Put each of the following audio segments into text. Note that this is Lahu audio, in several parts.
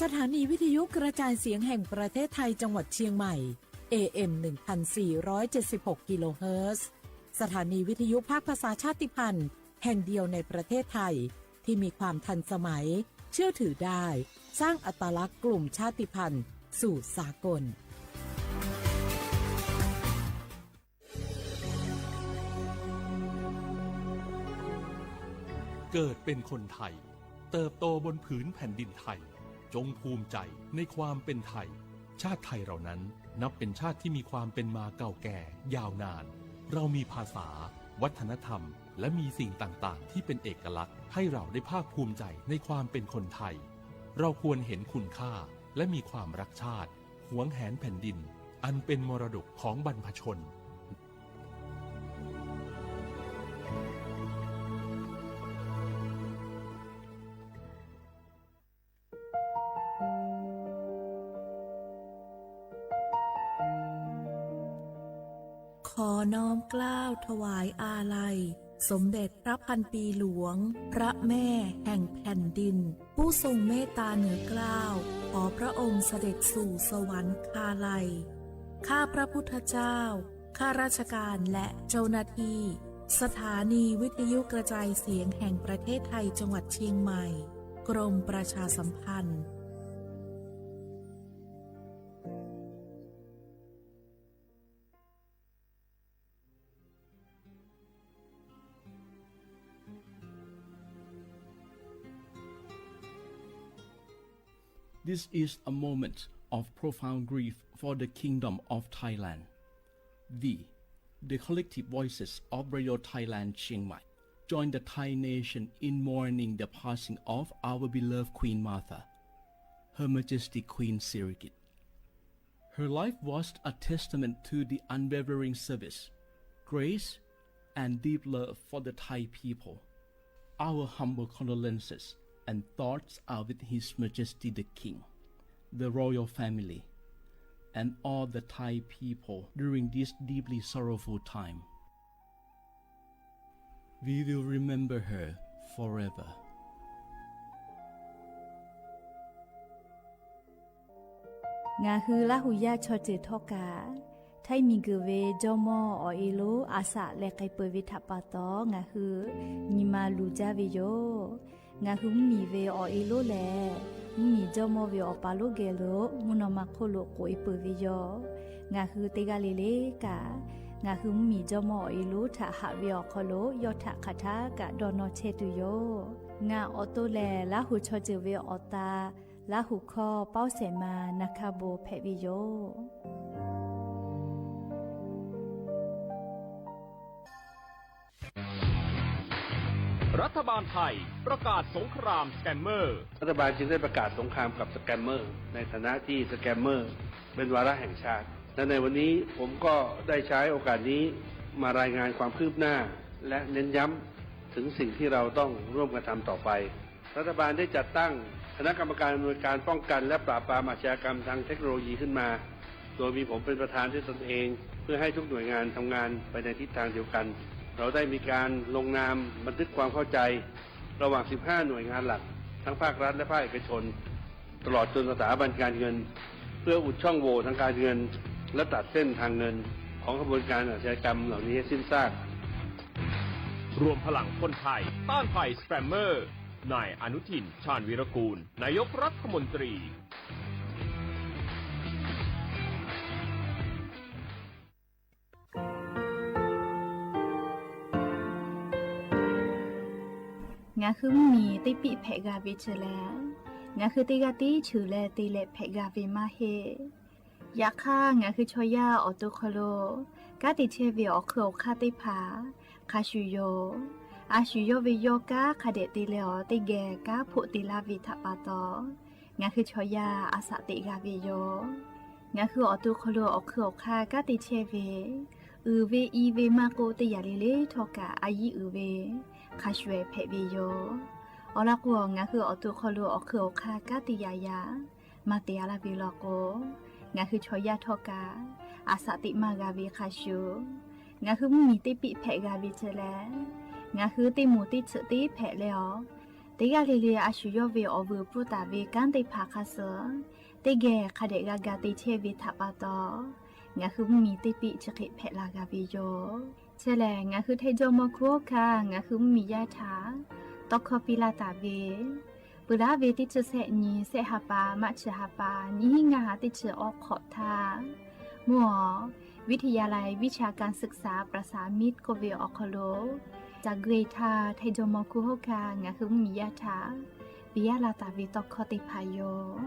สถานีวิทยุกระจายเสียงแห่งประเทศไทยจังหวัดเชียงใหม่ เอ เอ็ม หนึ่งพันสี่ร้อยเจ็ดสิบหก กิโลเฮิรตซ์ สถานีวิทยุภาคภาษาชาติพันธุ์แห่งเดียวในประเทศไทย ที่มีความทันสมัย เชื่อถือได้ สร้างอัตลักษณ์กลุ่มชาติพันธุ์สู่สากล เกิดเป็นคนไทย เติบโตบนผืนแผ่นดินไทย จงภูมิใจในความเป็นไทย ชาติไทยเรานั้นนับเป็นชาติที่มีความเป็นมาเก่าแก่ยาวนาน เรามีภาษา วัฒนธรรม และมีสิ่งต่างๆ ที่เป็นเอกลักษณ์ ให้เราได้ภาคภูมิใจในความเป็นคนไทย เราควรเห็นคุณค่า และมีความรักชาติ หวงแหนแผ่นดิน อันเป็นมรดกของบรรพชน ขอน้อมเกล้าถวายอาลัย สมเด็จพระพันปีหลวง พระแม่แห่งแผ่นดิน ผู้ทรงเมตตาเหนือเกล้า ขอพระองค์เสด็จสู่สวรรคาลัย ข้าพระพุทธเจ้า ข้าราชการและเจ้าหน้าที่ สถานีวิทยุกระจายเสียงแห่งประเทศไทยจังหวัดเชียงใหม่ กรมประชาสัมพันธ์ This is a moment of profound grief for the Kingdom of Thailand. We, the collective voices of Radio Thailand Chiang Mai, join the Thai nation in mourning the passing of our beloved Queen Mother, Her Majesty Queen Sirikit. Her life was a testament to the unwavering service, grace, and deep love for the Thai people. Our humble condolences and thoughts are with His Majesty the King, the royal family, and all the Thai people during this deeply sorrowful time. We will remember her forever. Ngaˬ hui Laˇ huˍ yaˇ chaw ceuˬ htawˇ kaꞈ, Htaiˇ miˬguiˬ ve jawˇmawˇ awˬ e lonˉ Aˍsaꞈ leh k'ai peuˬ ve htaꞈ pa taw, ngaˬ hui nyi ma luˬ jaˇ ve yoˬ. Ngaˬ hui mvuhˇmiˬ ve awˬ e lonˉ lehˬ, mvuhˇmiˬ jawˇmawˇ ve awˬ pa lonˉ geh lo mvuhˇ naw ma hk'oˆ lo k'oꞈ e peuˬ ve yoˬ. Ngaˬ hui teˇ g'aˇ le le kaꞈ, ngaˬ hui mvuhˇmiˬ jawˇmawˇ awˬ e lonˉ htaꞈ haꞈ ve awˬ hk'aw lo yawˇ htaꞈ hk'aˬ htaˇ kaꞈ dawˇ nawˇ chehˇ tuˬ yoˬ. Ngaˬ awˬ to lehˬ, Laˇ huˍ chaw ceuˬ ve awˬ ta Laˇ huˍ hkawˇ Pawˇ Sehˍ ma Na hkaˇ bon hpehꞈ ve yoˬ. รัฐบาลไทยประกาศสงครามสแกมเมอร์ รัฐบาลจึงได้ประกาศสงครามกับสแกมเมอร์ ในฐานะที่สแกมเมอร์เป็นวาระแห่งชาติ และในวันนี้ผมก็ได้ใช้โอกาสนี้มารายงานความคืบหน้า และเน้นย้ำถึงสิ่งที่เราต้องร่วมกันทำต่อไป รัฐบาลได้จัดตั้งคณะกรรมการอำนวยการป้องกันและปราบปรามอาชญากรรมทางเทคโนโลยีขึ้นมา โดยมีผมเป็นประธานด้วยตนเอง เพื่อให้ทุกหน่วยงานทำงานไปในทิศทางเดียวกัน เราได้มีการลงนามบันทึกความเข้าใจระหว่าง สิบห้า หน่วยงานหลัก ทั้งภาครัฐและภาคเอกชน ตลอดจนสถาบันการเงิน เพื่ออุดช่องโหว่ทางการเงิน และตัดเส้นทางเงินของขบวนการอาชญากรรมเหล่านี้ให้สิ้นซาก รวมพลังคนไทยต้านภัยสแกมเมอร์ นายอนุทิน ชาญวีรกูล นายกรัฐมนตรี Ngaˬ hui mvuhˇmiˬ teˇ piˆ hpehꞈ g'a ve chi lehˬ, ngaˬ hui teˇ g'aˇ tiˉ cheuˬ leh te leh hpehꞈ g'a ve maˇ heˆ. Yaꞈ hk'aˇ, ngaˬ hui chaw yaˇ awˬ to hk'aw lo kanˉ te chehˇ ve awˬ hk'eun awˬ hk'aˇ teˇ hpaˍ hk'a shuˍ yoˬ. A shuˍ yawˇ ve yawˇ kanˉ hk'a dehꞈ te leh awˬ teˇ geh kanˉ hpoˆ te laˇ ve htaꞈ pa taw, ngaˬ hui chaw yaˇ a shaꞈ teꞈ g'a ve yoˬ. Ngaˬ hui awˬ to hk'aw lo awˬ hk'eun awˬ hk'aˇ kanˉ te chehˇ ve, uiˍ ve i ve maˇ k'oˆ, teˇ yanˇ le le htawˇ kaꞈ a yiˉ uiˍ ve hk'a shuˍ ehˍ hpehꞈ ve yoˬ. Awˬ lawn k'o, ngaˬ hui awˬ to hk'aw lo awˬ hk'eun awˬ hk'aˇ kanˉ te yaꞈ yaꞈ maˇ te a laˇ ve law k'o, ngaˬ hui chaw yaˇ htawˇ kaꞈ a shaꞈ teꞈ maˇ g'a ve hk'a shuˍ, ngaˬ hui mvuhˇmiˬ teˇ piˆ hpehꞈ g'a ve chi lehˬ, ngaˬ hui teˇ moˍ teˇ tsuhꞈ teˇ hpehꞈ leh awˬ, Teˇ g'aˇ le le a shu yawˇ ve awˬ vuiˬ pfuhˇ taˍ ve kanˉ teˇ hpaˍ hk'a suh, teˇ geh hk'a dehꞈ g'a ga te chehˇ ve htaꞈ pa taw, ngaˬ hui mvuhˇmiˬ teˇ piˆ chi hk'e hpehꞈ la g'a ve yoˬ. Chi lehˬ, ngaˬ hui Htaiˍ jawˇmawˇ hkunˉ hawˉ hkanˇ ngaˬ hui mvuhˇmiˬ yaˇ htaꞈ tawˇ hkawˇ piˇ laˇ taˍ ve, peuˬ laˉ ve teˇ chi sehˆ nyi, sehˆ ha pa, March ha pa, nyiˇ hinˉ ngaˇ ha teˇ chi awˇ hk'awꞈ htaˇ, mvuhˇ awˬ วิทยาลัยวิชาการศึกษาประสามิตร k'oˆ ve awˬ hk'aw lo, ca gui htaˇ Htaiˍ jawˇmawˇ hkunˉ hawˉ hkanˇ ngaˬ hui mvuhˇmiˬ yaˇ htaꞈ piˇ yaˇ la taˍ ve tawˇ hkawˇ teˇ hpaˍ yoˬ.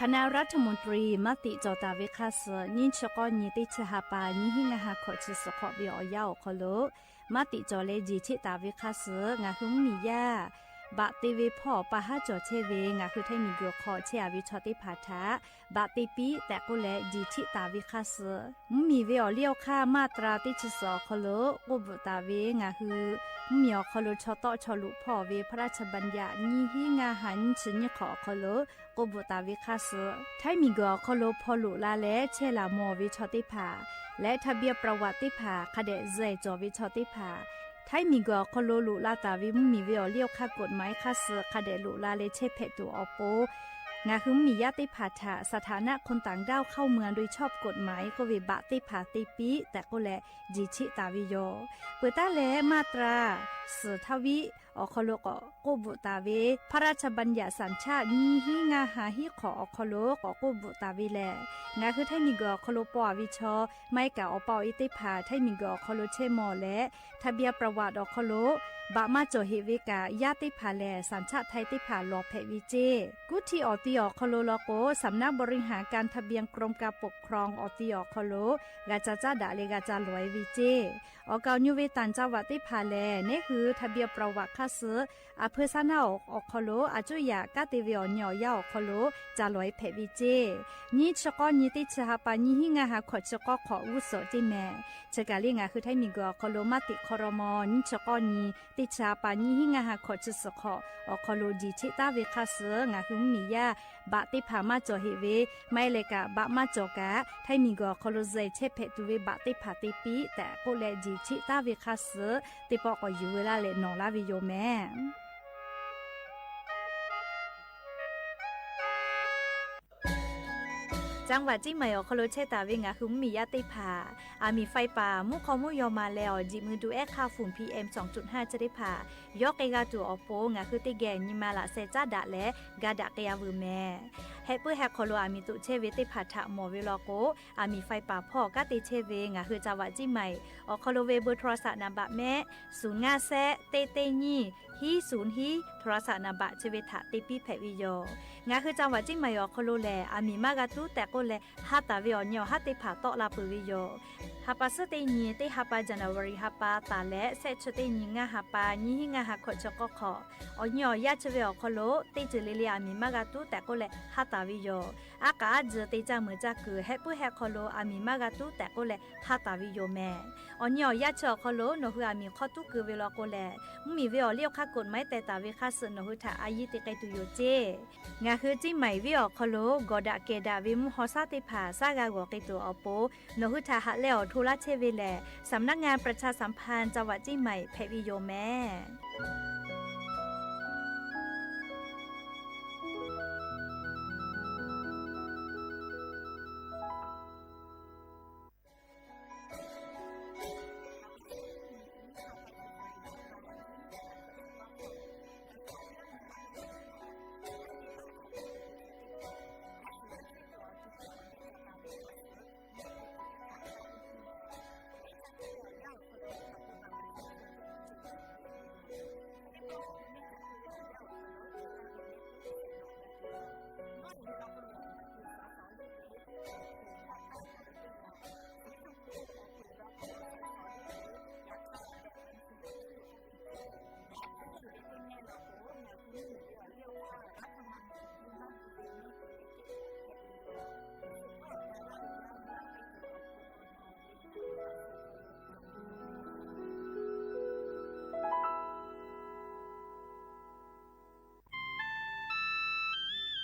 Hk'aˬ na รัฐมนตรี maˇ tiꞈ cawˬ taˍ ve hk'a suh, nyiˇ chi k'awˇ nyi teˇ chi ha pa, nyiˇ hinˉ ngaˇ ha hkawꞈ chi suhˍ hk'awꞈ ve awˬ yanˇ awˬ hk'aw lo, maˇ tiꞈ cawˬ leh jeˬ cheˆ taˍ ve hk'a suh, ngaˬ hui mvuhˇmiˬ yaˇ baꞈ te ve hpawˇ pa haˉ cawˬ chehˇ ve ngaˬ hui Htaiˍ miˬguiˬ hk'aw chehˇ a ve chaw teˇ hpaˍ htaꞈ baꞈ te piˇ tehꞈ k'oˆ leh jeˬ cheˆ taˍ ve hk'a suh, mvuhˇmiˬ ve awˬ liˇ awˬ hk'aˇ มาตรา teˇ chi suhˍ awˬ hk'aw lo k'oˆ bvuhꞈ taˍ ve, ngaˬ hui mvuhˇmiˬ awˬ hk'aw lo chaw tawˆ chaw loꞈ hpawˇ ve พระราชบัญญัติ nyiˇ hinˉ ngaˇ ha nyiˇ chi nyiˇ hk'awꞈ awˬ hk'aw lo k'oˆ bvuhꞈ taˍ ve hk'a suh, Htaiˍ miˬguiˬ awˬ hk'aw lo hpaw loꞈ la leh chehˇ laˬ mawˬ ve chaw teˇ hpaˍ leh ทะเบียนประวัติ teˇ hpaˍ hk'a dehꞈ zuhꞈ cawˬ ve chaw teˇ hpaˍ, Htaiˍ miˬguiˬ awˬ hk'aw lo loꞈ la taˍ ve mvuhˇmiˬ ve awˬ liˇ awˬ hk'aˇ กฎหมาย hk'a suh hk'a dehꞈ loꞈ la leh chehˇ hpehꞈ tuˬ awˬ pon, ngaˬ hui mvuhˇmiˬ yaˇ teˇ hpaˍ htaꞈ สถานะคนต่างด้าวเข้าเมืองโดยชอบกฎหมาย k'oˆ ve baꞈ teˇ hpaˍ te piˇ tehꞈ k'oˆ leh jeˬ cheˆ taˍ ve yoˬ. Peuˬ taˉ leh มาตรา suhˍ htaˇ viˆ awˬ hk'aw lo k'awꞈ k'oˆ bvuhꞈ taˍ ve, พระราชบัญญัติสัญชาติ nyiˇ hinˉ ngaˇ ha hiˉ hk'awꞈ awˬ hk'aw lo k'awꞈ k'oˆ bvuhꞈ taˍ ve lehˬ, ngaˬ hui Htaiˍ miˬguiˬ awˬ hk'aw lo paw a ve chaw, maˇ heˆ kaꞈ awˬ pa awˬ e teˇ hpaˍ Htaiˍ miˬguiˬ awˬ hk'aw lo chehˇ mawˬ leh ทะเบียนประวัติ awˬ hk'aw lo baꞈ maˇ cawˬ heꞈ ve kaꞈ, yaˇ teˇ hpaˍ lehˬ สัญชาติไทย teˇ hpaˍ lawˬ hpehꞈ ve ceˇ. Kuˉ htiˇ awˬ ti awˬ hk'aw lo law k'o, สำนักบริหารการทะเบียน กรมการปกครอง awˬ ti awˬ hk'aw lo g'a ca caˉ daꞈ leh g'a ca lawˬ e ve ceˇ. Awˬ kaˍ awˬ nyu ve tanˬ ca vaꞈ teˇ hpaˍ lehˬ, neˉ hui ทะเบียนประวัติ hk'a suh aˬ hpeu saˉ naˆ awˬ hk'aw lo a cuˇ yaꞈ kanˉ te ve awˬ nyi awˬ yanˇ awˬ hk'aw lo ca lawˬ e hpehꞈ ve ceˇ. Nyiˇ chi k'awˇ nyi teˇ chi ha pa, nyiˇ hinˉ ngaˇ ha hkawꞈ chi k'awˇ hk'awꞈ g'uˇ suhˍ ceˇ mehˍ. Chi kaˬ le ngaˬ hui Htaiˍ miˬguiˬ awˬ hk'aw lo maˇ tiꞈ hk'aw raw maw, nyiˇ chi k'awˇ nyi teˇ chi ha pa, nyiˇ hinˉ ngaˇ ha hkawꞈ chi suhˍ hk'awꞈ awˬ hk'aw lo jeˬ cheˆ taˍ ve hk'a suh, ngaˬ hui mvuhˇmiˬ yaˇ baꞈ teˇ hpaˍ maˇ cawˬ heꞈ ve, maˇ heˆ leh kaꞈ baꞈ maˇ cawˬ kaꞈ Htaiˍ miˬguiˬ awˬ hk'aw lo zuhꞈ chehˇ hpehꞈ tuˬ ve baꞈ teˇ hpaˍ te piˇ tehꞈ k'oˆ leh jeˬ cheˆ taˍ ve hk'a suh, teˇ pawˆ k'awꞈ yuˬ veu laˇ leh nawˬ laˇ ve yoˬ mehˍ. จังหวัดเชียงใหม่ awˬ hk'aw lo chehˇ taˍ ve ngaˬ hui mvuhˇmiˬ yaˇ teˇ hpaˍ, aˬ miˍ ไฟป่า mvuhˇ hk'aw mvuhˇ yaw ma leh awˬ jeˬ mui du ehˉ hk'aˇ fuˍ PM สองจุดห้า chi teˇ hpaˍ yawˇ k'ai g'a tuˬ awˬ pon, ngaˬ hui teˇ geh nyi ma laꞈ sheh caˉ daꞈ leh ga daꞈ k'ai a veuˬ mehˍ. Heh puiˉ heh hk'aw lo aˬ miˍ toꞈ chehˇ ve teˇ hpaˍ htaꞈ mawˬ ve law k'o, aˬ miˍ ไฟป่า hpawˇ kanˉ te chehˇ ve ngaˬ hui จังหวัดเชียงใหม่ awˬ hk'aw lo ve เบอร์โทรศัพท์ naˍ baꞈ mehˆ, suˍ ngaˇ shehˆ teˇ teˇ nyiˇ hiˉ suˍ hiˉ โทรศัพท์ naˍ baꞈ chi ve htaꞈ te piˇ hpehꞈ ve yoˬ. Ngaˬ hui จังหวัดเชียงใหม่ awˬ hk'aw lo lehˬ, aˬ miˍ maˇ g'a tuˉ tehꞈ k'oˆ leh ha taˍ ve awˬ nyi awˬ haˉ teˇ hpaˍ tawˆ la peuˬ ve yoˬ. Ha pa suhˉ teˇ nyi teˇ ha pa, January ha pa taˍ leh shehˆ chi teˇ nyi ngaˇ ha pa, nyiˇ hinˉ ngaˇ ha hkawꞈ chi k'awˇ hk'awꞈ, awˬ nyi awˬ yanˇ chi ve awˬ hk'aw lo teˇ ceuˬ le le aˬ miˍ maˇ g'a tuˉ tehꞈ k'oˆ leh ha taˍ ve yoˬ. Aˉ k'aꞈ aˉ tzuhˬ te caˇ meuˍ caˇ kuiˬ heh puiˉ heh hk'aw lo aˬ miˍ maˇ g'a tuˉ tehꞈ k'oˆ leh ha taˍ ve yoˬ mehˍ. Awˬ nyi awˬ yanˇ chi awˬ hk'aw lo nawˬ hui aˬ miˍ hk'aw tuˉ keu ve law k'o lehˬ, mvuhˇmiˬ ve awˬ liˇ awˬ hk'aˇ กฎหมาย teh taˍ ve hk'a suh nawˬ hui htaꞈ a yiˇ te k'ai tuˬ yoˬ ceˇ. Ngaˬ hui Ciˇ Maiˍ venˇ awˬ hk'aw lo gawˬ daꞈ kehˬ daꞈ ve mvuhˇ haw shaˉ teˇ hpaˍ shaˉ g'a g'awˬ k'ai tuˬ awˬ pon, nawˬ hui htaꞈ haꞈ leh awˬ hto laˇ chehˇ ve lehˬ, สำนักงานประชาสัมพันธ์จังหวัดเชียงใหม่ hpehꞈ ve yoˬ mehˍ.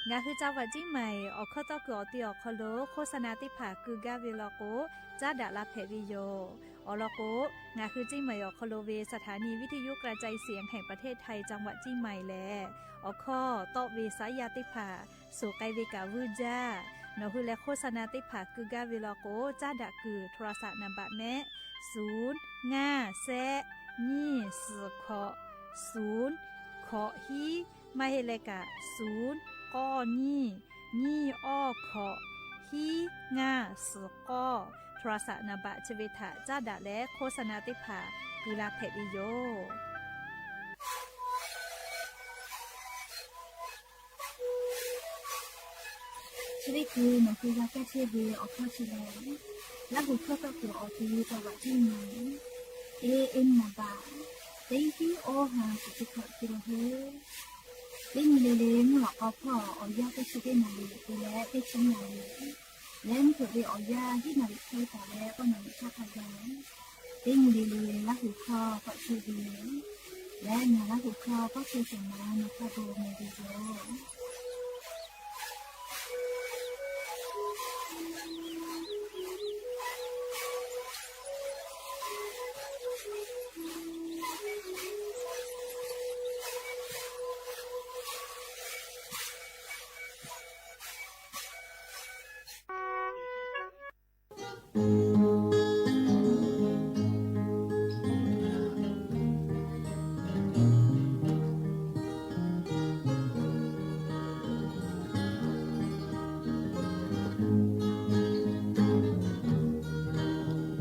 Ngaˬ hui จังหวัดเชียงใหม่ awˬ hkawˇ tawˇ kuiˬ awˬ ti awˬ hk'aw lo โฆษณา teˇ hpaˍ keu gaˇ ve law k'o, caˉ daꞈ la hpehꞈ ve yoˬ. Awˬ lawn k'o, ngaˬ hui เชียงใหม่ awˬ hk'aw lo ve สถานีวิทยุกระจายเสียงแห่งประเทศไทย จังหวัดเชียงใหม่ lehˬ, awˬ hkawˇ tawˆ ve saˉ yaˇ teˇ hpaˍ suhˍ k'ai ve kaꞈ vuiˇ jaˇ. Nawˬ hui leh โฆษณา teˇ hpaˍ keu gaˇ ve law k'o, caˉ daꞈ kuiˬ โทรศัพท์ naˍ baꞈ mehˆ, suˍ ngaˇ shehˆ nyiˇ suhˍ hkawꞈ suˍ hkawꞈ hiˉ, maˇ heˆ leh kaꞈ suˍ k'awˇ nyiˇ nyiˇ awˇ hkawꞈ hiˉ ngaˇ suhˍ k'awˇ, โทรศัพท์ naˍ baꞈ chi ve htaꞈ caˉ daꞈ leh โฆษณา teˇ hpaˍ keu la hpehꞈ ve yoˬ. Chi teˇ hkui nawˬ hui g'a kaˇ chehˇ ve awˬ hkawˇ chi lehˬ, Laˇ huˍ hkawˇ tawˇ kuiˬ awˬ ti จังหวัดเชียงใหม่ A M naˍ baꞈ teˇ hiˉ awˇ ha suhˍ chi hkawꞈ te la heˆ. Teˇ nyi le le mvuhˇ lawꞈ k'aw hpawˇ awˬ yanˇ teˇ chi teˇ naˍ riˍ te leh teˇ chi naˍ riˍ leh mvuhˇ hpeuꞈ ve awˬ yanˇ hiˉ naˍ riˍ hk'e taˍ leh k'awˇ naˍ riˍ htaˇ hk'a gaˬ, teˇ nyi le le Laˇ huˍ hkawˇ tawˆ chehˇ ve leh, ngaˬ Laˇ huˍ hkawˇ tawˆ chehˇ shehˍ ma nawˬ hk'a gaˬ meh ve yoˬ.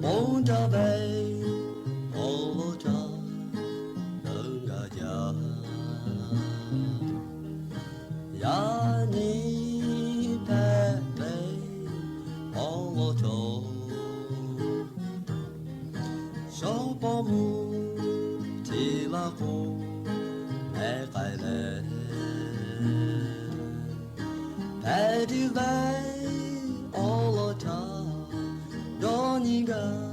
Ponˬ daꞈ ve awˬ lawn htaꞈ leuˆ g'a jaˇ. Yaꞈ nyi hpehꞈ ve awˬ lawn chaw, shawˉ pawˇ mvuh htiꞈ la k'o, mehˉ k'ai leh, hpehꞈ tuˬ ve awˬ lawn htaꞈ dawˇ nyi gaˇ.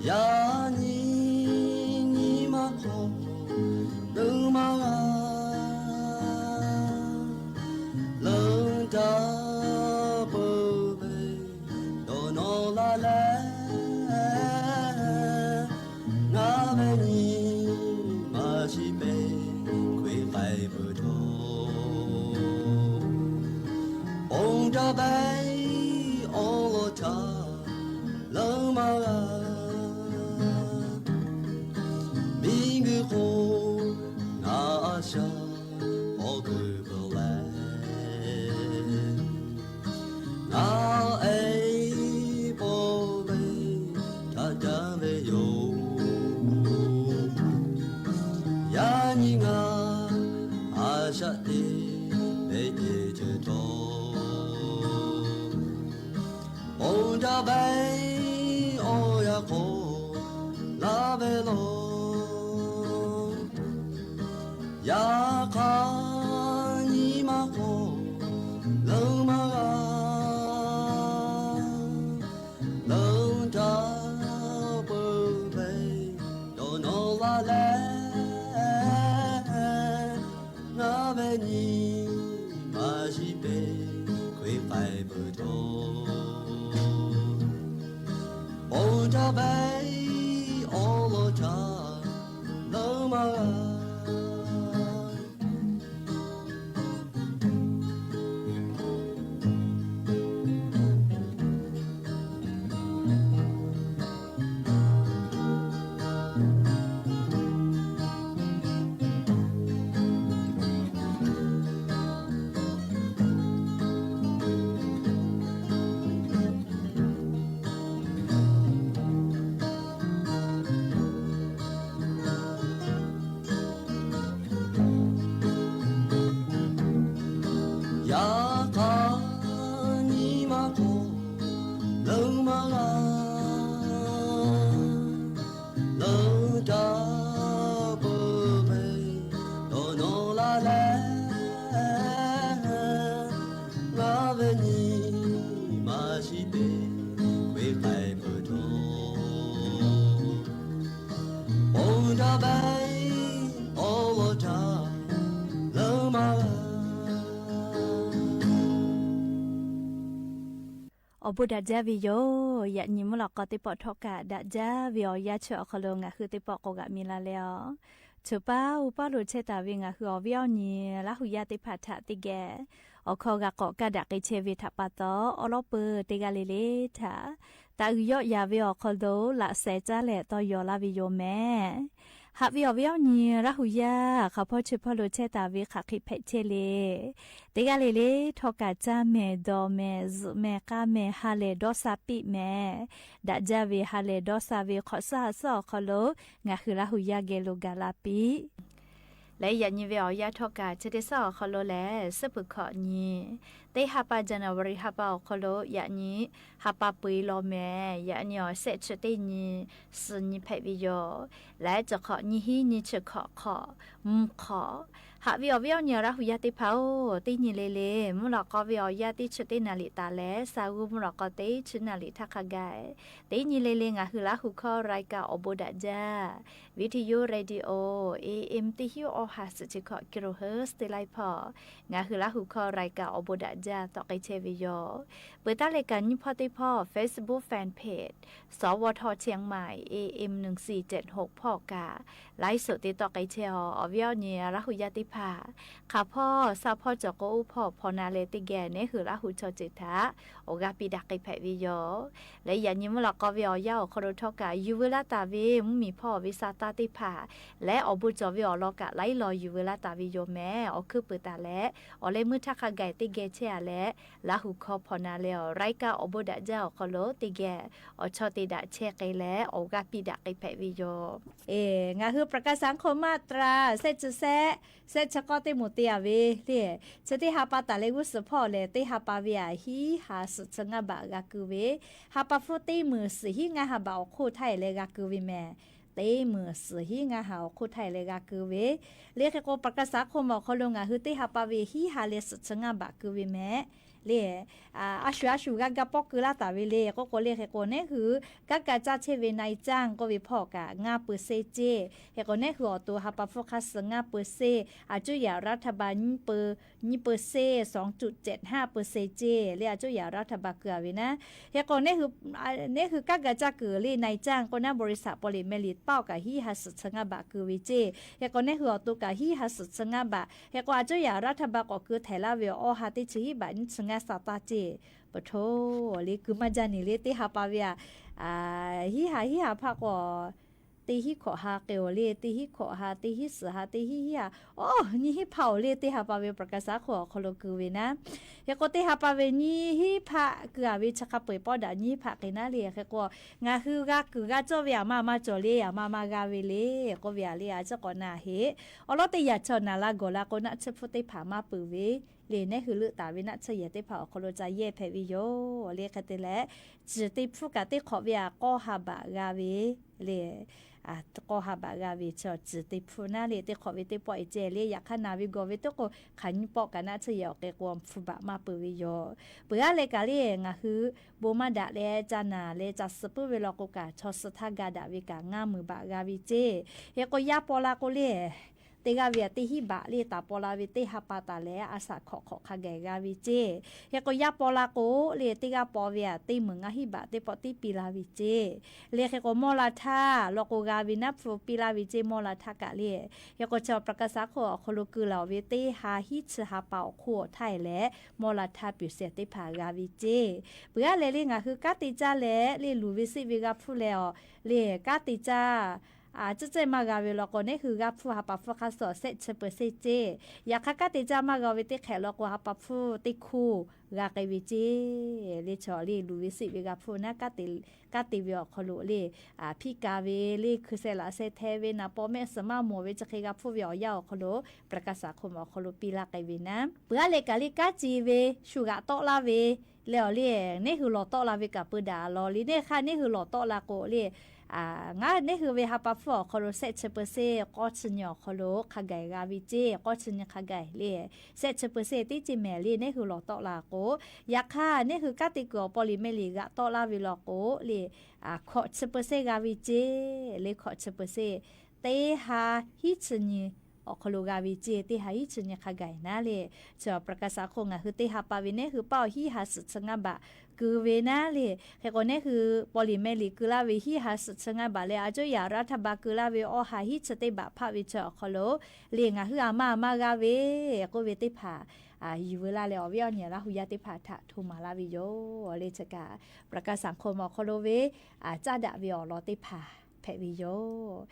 Yaꞈ nyi nyi ma hk'aw leuˆ maˇ g'a, leuˆ daꞈ peuˬ ve dawˇ nawˬ la leh, ngaˬ ve nyi ma shiˍ peˇ hkui k'ai peuˬ htawˇ, ponˬ daꞈ ve awˬ lawn htaꞈ leuˆ maˇ g'a. Miˬguiˬ hk'oˆ ngaˬ a shaꞈ k'awꞈ kuiˬ peuˬ leh, ngaˬ e paw ve htaꞈ jaˇ ve yoˬ. Yaꞈ nyi ngaˬ a shaꞈ teˇ ve teˇ ceuˬ htawˇ, ponˬ daꞈ ve awˬ yanˇ k'awꞈ laˇ ve law. Yaꞈ hk'aˇ nyi ma hk'aw leuˆ maˇ g'a, leuˆ daꞈ peuˬ ve dawˇ nawˬ la leh, ngaˬ ve nyi ma shiˍ peˇ hkui k'ai peuˬ htawˇ, ponˬ daꞈ ve awˬ lawn htaꞈ leuˆ maˇ g'a. Awˬ bon daꞈ jaˇ ve yoˬ. Yaꞈ nyi mvuhˇ lawꞈ k'aw teˇ pawˆ htawˇ kaꞈ daꞈ jaˇ ve awˬ yanˇ chi awˬ hk'aw lo ngaˬ hui teˇ pawˆ k'awꞈ g'aꞈ mi la leh a, choˬ paˉ uˉ paˉ lo chehˇ taˍ ve ngaˬ hui awˬ viˉ awˬ nyi Laˇ hu yaˇ teˇ hpaˍ htaꞈ teˇ geh awˬ hkawˇ g'a k'awꞈ kaˇ daꞈ k'ai chehˇ ve htaꞈ pa taw, awˉ lawˉ peuˬ teˇ g'aˇ le le htaꞈ taˍ uiˍ yawˆ yaˍ ve awˬ hk'aw lo laꞈ sheh caˉ leh tawˇ yaw laˇ ve yoˬ mehˍ. Haꞈ ve awˬ viˉ awˬ nyi Laˇ hu yaˇ hk'aˬ hpawˇ chi hpawˇ lo chehˇ taˍ ve hk'aˬ hk'e hpehꞈ chehˇ le. Teˇ g'aˇ le le htawˇ kaꞈ caˇ mehˍ dawˬ mehˍ zuhꞈ mehˍ k'aˇ mehˍ ha lehˬ dawˇ sha piˇ mehˍ. Daꞈ jaˇ ve ha lehˬ dawˇ sha ve hk'awꞈ suhˉ ha suhˉ awˬ hk'aw lo ngaˬ hui Laˇ hu yaˇ geh lo gaˬ la piˇ leh, yaꞈ nyi ve awˬ yanˇ htawˇ kaꞈ chi teˇ suhˉ awˬ hk'aw lo lehˬ, suhˉ peuˬ hkawꞈ nyi teˇ ha pa January ha pa awˬ hk'aw lo yaꞈ nyi ha pa peu eˬ law mehˍ. Yaꞈ nyi awˬ shehˆ chi teˇ nyi suhˍ nyi hpehꞈ ve yoˬ. Leh chi hk'awꞈ nyi hiˉ nyi chi hkawꞈ hk'awꞈ mvuhˇ hk'awꞈ. Haꞈ ve awˬ viˉ awˬ nyi Laˇ hu yaˇ teˇ hpaˍ-oˬ, teˇ nyi le le mvuhˇ lawꞈ k'aw ve awˬ yanˇ teˇ chi teˇ naˍ liꞈ taˍ leh sha g'uˇ mvuhˇ lawꞈ k'aw teˇ chi naˍ liꞈ htaˇ hk'a gaˬ, teˇ nyi le le ngaˬ hui Laˇ hu hkawˇ รายการ awˬ bon daꞈ jaˇ, video radio, A M teˇ hinˉ awˇ ha suhˍ chi hkawꞈ kilohertz teˇ laiˉ hpawˇ ngaˬ hui Laˇ hu hkawˇ รายการ awˬ bon daꞈ jaˇ tawˆ k'ai chehˇ ve yoˬ. Peuˬ taˉ leh kaꞈ nyiˇ hpawˇ teˇ hpawˇ Facebook fan page สวท เชียงใหม่ A M หนึ่งสี่เจ็ดหก hpawˇ kaꞈ ไลฟ์สด te tawˆ k'ai chehˇ a. Awˬ viˉ awˬ nyi Laˇ hu yaˇ teˇ hpaˍ, hk'aˬ hpawˇ sha hpawˇ cawˬ k'o oˇ hpawˇ hpawnˬ na leh teˇ geh neˉ hui Laˇ hu chaw ceuˬ htaꞈ awˬ g'aˇ piˇ daꞈ k'ai hpehꞈ ve yoˬ. Leh yaꞈ nyi mvuhˇ lawꞈ k'aw ve awˬ yanˇ awˬ hk'aw lo htawˇ kaꞈ yuˬ veu laˇ taˍ ve mvuhˇmiˬ hpawˇ ve sha taˇ teˇ hpaˍ leh awˬ bon cawˬ ve awˬ lawn kaꞈ laiˉ law yuˬ veu laˇ taˍ ve yoˬ mehˍ. Awˬ hkuiˉ peuˬ taˍ leh awˬ leh meuˇ htaˇ hk'a gaˬ teˇ geh chehˇ a leh, Laˇ hu hkawˇ hpawnˬ na leh awˬ รายการ awˬ bon daꞈ jaˇ awˬ hk'aw lo teˇ geh awˬ chawˇ te daꞈ chehˇ k'ai leh awˬ g'aˇ piˇ daꞈ k'ai hpehꞈ ve yoˬ. Ngaˬ hui ประกาศสังคมมาตรา shehˆ chi shehˆ, shehˆ chi k'awˇ teˇ moˍ te a ve le. Chi teˇ ha pa taˍ leh g'uˇ suhˍ hpawˇ lehˬ, teˇ ha pa ve aꞈ hiˉ ha suhˍ chi ngaˇ baꞈ g'a keu ve, ha pa hpfuhˇ teˇ meunˍ suhˍ hiˉ ngaˇ ha baꞈ awˬ hk'oˆ htaˇ e leh g'a keu ve mehˍ. Teˇ meunˍ suhˍ hiˉ ngaˇ ha awˬ hk'oˆ htaˇ e leh g'a keu ve le. Hk'e k'o ประกาศสังคม awˬ hk'aw lo ngaˬ hui teˇ ha pa ve hiˉ ha leh suhˍ chi ngaˇ baꞈ keu ve mehˍ le. A shuˍ a shuˍ g'a ga pawˆ keu laˇ taˍ ve le k'oˆ k'o le, hk'e k'o neˉ hui kanˉ ka caˇ chehˇ ve นายจ้าง k'oˆ ve hpawˇ kaꞈ ngaˇ peu seˇ ceˇ. Hk'e k'o neˉ hui awˬ to ha pa hpfuhˇ hk'a suh ngaˇ peu seˇ, a cuˇ yaꞈ รัฐบาล nyiˇ peu seˇ, สองจุดเจ็ดห้าเปอร์เซ็นต์ ceˇ le. A cuˇ yaꞈ รัฐบาล keu a ve naˉ. Hk'e k'o neˉ hui kanˉ ka caˇ kuiˬ le นายจ้าง k'o naˉ บริษัท paw liꞈ meh liꞈ paˆ kaꞈ hiˉ ha suhˍ chi ngaˇ baꞈ keu ve ceˇ. Hk'e k'o neˉ hui awˬ to kaꞈ hiˉ ha suhˍ chi ngaˇ baꞈ. Hk'e k'o a cuˇ yaꞈ รัฐบาล k'awꞈ keu htehꞈ laˇ ve awˬ ha teˇ chi hiˉ baꞈ nyiˇ chi ngaˇ sha taˇ ceˇ. Peuˬ htoˇ le keu maˇ jaˇ neˬ le teˇ ha pa ve aꞈ hiˉ ha hiˉ ha hpaˇ k'o teˇ hinˉ hkawꞈ ha k'ai-oˬ le, teˇ hinˉ hkawꞈ ha, teˇ hinˉ suhˍ ha, teˇ hinˉ hiˉ ha, awˬ nyiˇ hinˉ hpaˇ-oˬ le teˇ ha pa ve ประกาศสังคม awˬ hk'aw lo keu ve naˉ. Hk'e k'o teˇ ha pa ve nyiˇ hinˉ hpaˇ keu a ve chi hk'a peu-eˬ pawˆ daꞈ nyiˇ hinˉ hpaˇ k'ai naˉ le. Hk'e k'o ngaˬ hui g'a kuiˬ g'a cawˇ ve aˬ ma maˇ cawˬ le, aˬ ma maˇ g'a ve le k'oˆ ve aꞈ le. A ciˉ k'awꞈ na heˆ. Awˬ lawˉ teˇ yaꞈ chaw naˍ la gawˬ la k'o naˆ tsuhˇ hpfuhˇ teˇ hpaˍ maˇ peuˬ ve le. Neˉ hui leuˆ taˍ ve naˆ tsuhˇ yehˬ teˇ hpaˍ awˬ hk'aw lo ca yehˇ hpehꞈ ve yoˬ le. Hk'e te leh, ciˬ te hpfuhˇ kaꞈ teˇ hk'awꞈ ve aꞈ k'awˇ ha baꞈ g'a ve le. K'awˇ ha baꞈ g'a ve chi ciˬ te hpfuhˇ naˉ le teˇ hk'awꞈ ve teˇ pawˆ e ceh le. Yaꞈ hk'aˇ naˍ ve gawˬ ve teˇ k'o hk'aˬ nyiˇ pawˆ kaꞈ naˆ tsuhˇ yehˬ awˬ hk'e k'o hpfuhˇ baꞈ maˇ peuˬ ve yoˬ. Peuˬ aˉ leh kaꞈ le ngaˬ hui bon maˇ daꞈ leh ca naˬ leh ca suh puiˉ ve law k'o kaꞈ chaw suh htaˇ ga daꞈ ve kaꞈ ngaˇ meunˍ baꞈ g'a ve ceˇ. Hk'e k'o yaˇ paw la k'o le teˇ g'aˇ ve aꞈ teˇ hinˉ baꞈ le taˍ paw la ve teˇ ha pa taˍ leh a shaꞈ hkawꞈ hk'awꞈ hk'a gaˬ g'a ve ceˇ. Hk'e k'o yaˇ paw la k'o le teˇ g'aˇ paw ve aꞈ teˇ meunˍ ngaˇ hinˉ baꞈ teˇ pawˆ tiˉ piˇ la ve ceˇ. Le hk'e k'o mawˇ la htaˇ law k'o g'a ve naˉ hpu piˇ laˇ ve ceˇ mawˇ la htaˇ kaꞈ le. Hk'e k'o chi ประกาศสังคม awˬ hk'aw lo keu laˬ ve teˇ ha hiˉ chi ha pa awˬ hk'oˆ awˬ htaˇ e leh mawˇ la htaˇ piˍ shehˍ teˇ hpaˍ g'a ve ceˇ. Peuˬ aˉ leh le ngaˬ hui kanˉ te caˇ leh le luˬ ve seˆ ve g'a hpfuhˇ leh awˬ le kanˉ te caˇ a ciˉ cehˇ maˇ g'a ve law k'o neˉ hui g'a hpfuhˇ ha pa hpfuhˇ hk'a suh shehˆ chi peu seˇ ceˇ. Yaꞈ hk'aˇ kanˉ te caˇ maˇ g'a ve teˇ hk'ehꞈ law k'o ha pa hpfuhˇ teˇ hkoˇ g'a k'ai ve ceˇ. Le chaw le luˬ ve seˆ ve g'a hpfuhˇ naˉ kanˉ te ve awˬ hk'aw lo le hpiˇ ka ve le hkui sheh laꞈ sheh hte ve naˍ paw mehˆ suhˍ maˇ mawˬ ve chi hk'e g'a hpfuhˇ ve awˬ yanˇ awˬ hk'aw lo ประกาศสังคม awˬ hk'aw lo piˇ laˇ k'ai ve naˉ. Peuˬ aˉ leh kaꞈ le kanˉ ce ve shu g'aꞈ tawˆ laˇ ve le awˬ le neˉ hui lawˬ tawˆ la ve kaꞈ peu daꞈ law le. Neˇ hk'aˇ neˉ hui lawˬ tawˆ la k'o le ngaˬ neˉ hui ve ha pa hpfuhˇ awˬ hk'aw lo shehˆ chi peu seˇ k'awˇ chi nyi awˬ hk'aw lo hk'a gaˬ g'a ve ceˇ. K'awˇ chi nyi hk'a gaˬ le shehˆ chi peu seˇ teˇ ceuˬ mehˍ le neˉ hui lawˬ tawˆ la k'o, yaꞈ hk'aˇ neˉ hui kanˉ te kuiˬ awˬ paw liꞈ meh liꞈ g'aꞈ tawˆ laˇ ve law k'o le hkawꞈ chi peu seˇ g'a ve ceˇ. Le hkawꞈ chi peu seˇ teˇ ha hiˉ chi nyi awˬ hk'aw lo g'a ve ceˇ teˇ ha hiˉ chi nyi hk'a gaˬ naˉ le. Chi ประกาศสังคม ngaˬ hui teˇ ha pa ve nehˉ hui paˇ awˬ hiˉ ha suhˍ chi ngaˇ baꞈ keu ve naˉ le. Hk'e k'o nehˉ hui paw liꞈ meh liꞈ keu laˇ ve hiˉ ha suhˍ chi ngaˇ baꞈ leh a cuˇ yaꞈ รัฐบาล keu laˇ ve awˇ ha hiˉ chi teˇ baꞈ hpaˆ ve chi awˬ hk'aw lo le ngaˬ hui a ma a ma g'a ve k'oˆ ve teˇ hpaˍ yuˬ veu laˇ leh awˬ viˉ awˬ nyi Laˇ hu yaˇ teˇ hpaˍ htaꞈ hto maˍ laˇ ve yoˬ le. Chi kaꞈ ประกาศสังคม awˬ hk'aw lo ve caˇ daꞈ ve awˬ lawn teˇ hpaˍ hpehꞈ ve yoˬ.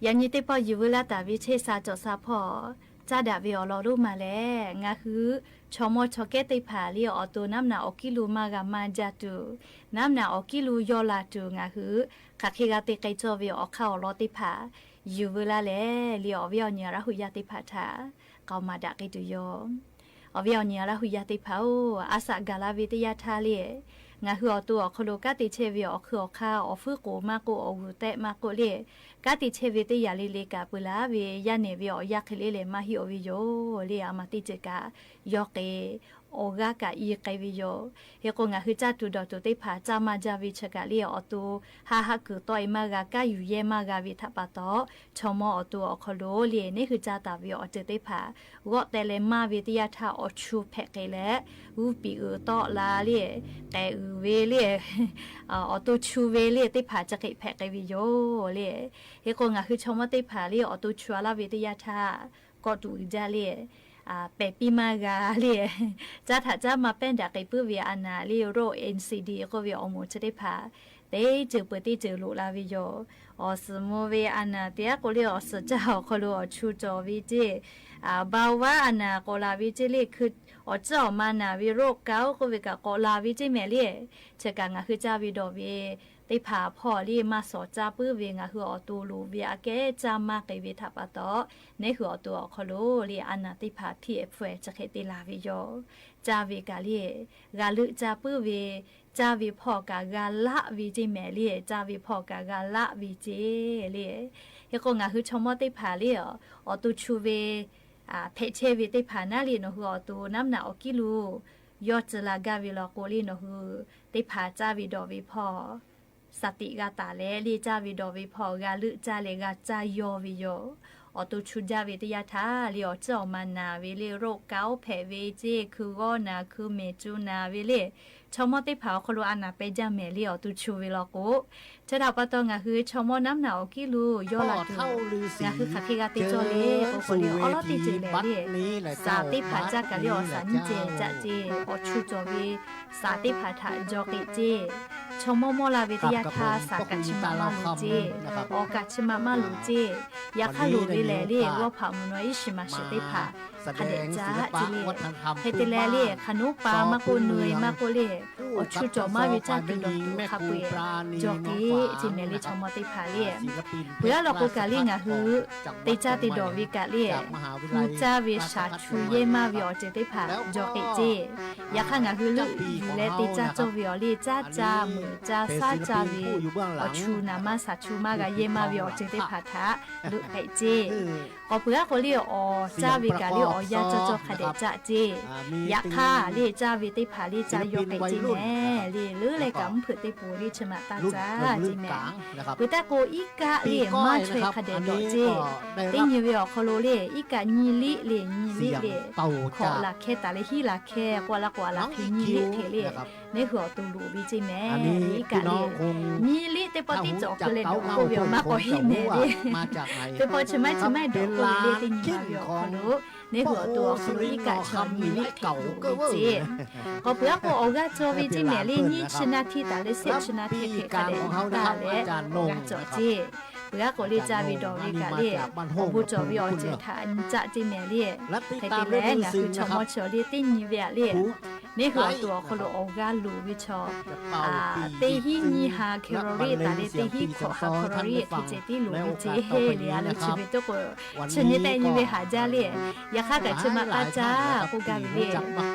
Yaꞈ nyi teˇ pawˆ yuˬ veu laˇ taˍ ve chehˇ sha cawˬ sha hpawˇ caˇ daꞈ ve awˬ lawn lonˉ ma lehˬ, ngaˬ hui chaw mawˇ chaw kehˉ teˇ hpaˍ le awˬ to naˉ mvuhˇ naꞈ awˬ kiˉ lo maˇ g'a maˇ jaˇ tuˬ, naˉ mvuhˇ naꞈ awˬ kiˉ lo yaw laˬ tuˬ ngaˬ hui hk'aˬ hk'e g'a te k'ai cawˇ ve awˬ hk'aˇ awˬ lawn teˇ hpaˍ yuˬ veu laˇ leh, le awˬ viˉ awˬ nyi Laˇ hu yaˇ teˇ hpaˍ htaꞈ k'aoˍ maˍ daꞈ k'ai tuˬ yoˬ. Awˬ viˉ awˬ nyi Laˇ hu yaˇ teˇ hpaˍ-oˬ, a shaꞈ gaˬ la ve teˇ yanˇ htaˇ le, ngaˬ hui awˬ to awˬ hk'aw lo kanˉ te chehˇ ve awˬ hk'ui awˬ hk'aˇ awˬ fuiˉ k'oˍ maˇ k'oˆ, awˬ g'uiˬ tehꞈ maˇ k'oˆ le, kanˉ te chehˇ ve teˇ yanˇ le le kaꞈ peuˬ laˬ ve yaˇ nehˬ ve awˬ yanˇ hk'e le leh maˇ heˆ-oˬ ve yoˬ le. A ma teˇ ceuˬ kaꞈ yawˇ k'e awˬ g'aˇ kaꞈ i k'ai ve yoˬ. Hk'e k'o ngaˬ hui caˇ tuˬ dawˬ tuˬ teˇ hpaˍ caˇ maˇ jaˇ ve chi kaꞈ le awˬ to haˆ haˆ kuiˬ tawˆ-e maˇ g'a, kanˉ yuˬ yehˇ maˇ g'a ve htaꞈ pa taw, chaw mawˇ awˬ to awˬ hk'aw lo le neˇ hui caˇ taˍ ve awˬ ceuˬ teˇ hpaˍ g'awˆ teh leh maˇ ve teˇ yanˇ htaˇ awˬ chu hpehꞈ k'ai leh, g'uˇ piˍ uiˍ tawˆ la le, k'ehˬ uiˍ ve le, awˬ to chu ve le teˇ hpaˍ chi hk'e hpehꞈ k'ai ve yoˬ le. Hk'e k'o ngaˬ hui chaw mawˇ teˇ hpaˍ le awˬ to chu a laˇ ve teˇ yanˇ htaˇ kawˆ tuˬ uiˍ jaˇ le, pehˬ piˇ maˇ g'a le, caˇ htaꞈ caˇ maˇ pehˇ daꞈ k'ai puiˉ ve a naˍ le, rope NCD k'oˆ ve awˬ moˍ chi teˇ hpaˍ teˇ ceuˬ peuˬ teˇ ceuˬ loꞈ la ve yoˬ. Awˬ suhˍ mvuh ve a naˍ teˇ g'aˇ k'o le awˬ suhˍ caˇ awˬ hk'aw lo awˬ chu cawˬ ve ceˇ, baoˍ vaˉ a naˍ k'awꞈ la ve ceˇ le, hkui awˬ ciˉ awˬ ma naˍ ve rope kaꞈ-oˬ k'oˆ ve kaꞈ k'awꞈ la ve ceˇ mehˍ le. Chi kaꞈ ngaˬ hui caˇ ve dawˬ ve teˇ hpaˍ hpawˇ le maˇ shawˍ caˇ puiˉ ve ngaˬ hui awˬ to loˍ ve aꞈ kehˉ caˇ maˇ k'ai ve htaꞈ pa taw, neˇ hui awˬ to awˬ hk'aw lo le a naˍ teˇ hpaˍ hpiˇ-e hpfuhˇ-e chi hk'e te la ve yoˬ. Caˇ ve kaꞈ le g'a leuˆ caˇ puiˉ ve, caˇ ve hpawˇ kaꞈ g'a laˆ ve ceˇ mehˍ le, caˇ ve hpawˇ kaꞈ g'a laˆ ve ceˇ le. Hk'e k'o ngaˬ hui chaw mawˇ teˇ hpaˍ le awˬ to chu ve hpehꞈ chehˇ ve teˇ hpaˍ naˉ le nawˬ hui awˬ to naˉ mvuhˇ naꞈ awˬ kiˉ lo yawˇ tcuh la gaˇ ve law k'o le nawˬ hui teˇ hpaˍ caˇ ve dawˬ ve hpawˇ shaˍ tiꞈ g'a taˍ leh le caˇ ve dawˬ ve hpawˇ g'a leuˆ caˇ leh g'a caˇ yaw ve yoˬ. awˬ to chu jaˇ ve teˇ yanˇ htaˇ le, awˬ ciˉ awˬ ma naˬ ve le, โรคเกาต์ hpehꞈ ve ceˇ, hkui g'awˇ naˬ, hkui mehˍ cu naˬ ve le, chaw mawˇ teˇ hpaˍ awˬ hk'aw lo a naˬ peh jaˇ mehˍ le, awˬ to chu ve law k'o, chi htaꞈ pa taw ngaˬ hui chaw mawˇ naˉ naˬ awˬ kiˉ lo yawˇ la tuˬ, ngaˬ hui hk'aˬ hk'e g'a te cawˇ le k'o k'o le, awˉ lawˉ teˇ ceuˬ lehˬ le, saˍ teˇ hpaˍ caˇ kaꞈ le awˬ saˍ nyiˇ cehˬ caꞈ ceˇ, awˬ chu cawˬ ve saˍ teˇ hpaˍ htaꞈ jaw k'eꞈ ceˇ. Chaw mawˇ mawˇ la ve teˇ yanˇ htaˇ saˍ kaꞈ chi ma maˇ loˍ ceˇ, awˬ kaꞈ chi ma maˇ loˍ ceˇ. Yaꞈ hk'aˇ loˍ ve lehˬ le, g'awˇ hpaꞈ mvuhˬ nawˬ iˉ shiˍ maˍ shiˍ teˇ hpaˍ hk'a dehꞈ caˇ ceˇ le. Hk'e te leh le, hk'aˬ noˉ pa maˇ k'oˆ, nu e maˇ k'oˆ le, awˬ chu cawˬ maˇ ve caˇ tuˬ dawˬ tuˬ hk'a peu-eˬ jaw k'eꞈ ceˇ mehˍ le, chaw mawˇ teˇ hpaˍ le. Peuˬ aˉ law k'o kaꞈ le ngaˬ hui te caˇ te dawˬ ve kaꞈ le, hpu caˇ ve shaˍ chu yehˇ maˇ ve awˬ ceuˬ teˇ hpaˍ jaw k'eꞈ ceˇ. Yaꞈ hk'aˇ ngaˬ hui leuˆ yuˬ leh te caˇ cawˇ ve awˬ le, caˇ ca meuꞈ ca shaˉ ca ve awˬ chu naˍ maˇ shaˍ chu maˇ g'a yehˇ maˇ ve awˬ ceuˬ teˇ hpaˍ htaꞈ leuˆ k'eꞈ ceˇ. K'awꞈ peuˬ aˉ k'o le, awˬ caˇ ve kaꞈ le awˬ yanˇ cawˇ cawˇ hk'a dehꞈ caˇ ceˇ. Yaꞈ hk'aˇ le caˇ ve teˇ hpaˍ le caˇ yaw k'eꞈ ceˇ mehˍ le, leuˉ leh kaꞈ mvuhˇ hpeuꞈ teˇ poˬ le chi maꞈ taˇ caˇ ceˇ mehˍ. Peuˬ taˇ k'o iˉ kaˆ le maˇ chaweh hk'a dehꞈ dawꞈ ceˇ. Teˇ nyi ve awˬ hk'aw lo le iˉ kaˆ nyi liˆ le, nyi liˆ le, hkawꞈ laˬ hkeh taˍ leh hiˉ laˬ hkeh k'oˆ laˇ k'o a laˬ hkeh nyi liˆ hkeh le, neˇ hui awˬ to loˍ ve ceˇ mehˍ le. Iˉ kaˆ le nyi liˆ teˇ pawˆ tiˉ cawˬ keu leh dawˬ k'oˆ ve awˬ maˇ k'awꞈ heˆ mehˍ le. Teˇ pawˆ chi maˇ chi maˇ dawˬ k'oˆ ve le, teˇ nyi ma ve awˬ hk'aw lo neˇ hui awˬ to awˬ hk'aw lo iˉ kaˆ chi nyi liˆ hkeh loˍ ve ceˇ. K'awꞈ peuˬ aˉ k'o awˬ g'aˇ cawˇ ve ceˇ mehˍ le, nyiˇ chi na htiˇ taˍ leh shehˆ chi na htiˇ hkeh hk'a dehꞈ yuˬ taˇ leh awˬ g'aˇ cawˬ ceˇ. Peuˬ aˉ k'o le caˇ ve dawˬ ve kaꞈ le, awˬ bon cawˬ ve awˬ ceuˬ htaꞈ nyi caˆ ceˇ mehˍ le. Hk'e te leh ngaˬ hui chaw mawˇ chi awˬ le teˇ nyi ve aꞈ le, neˇ hui awˬ to awˬ hk'aw lo awˬ g'aˇ loˍ ve chaw teˇ hinˉ nyiˇ ha calorie taˍ leh teˇ hinˉ hkawꞈ ha calorie hk'e ceh tiˉ loˍ ve ceˇ le. A leh chi ve teˇ k'o chi nyi tehꞈ nyi ve haˍ jaˇ le. Yaꞈ hk'aˇ kaꞈ chi maꞈ taˇ caˇ k'oˆ gaˇ ve le.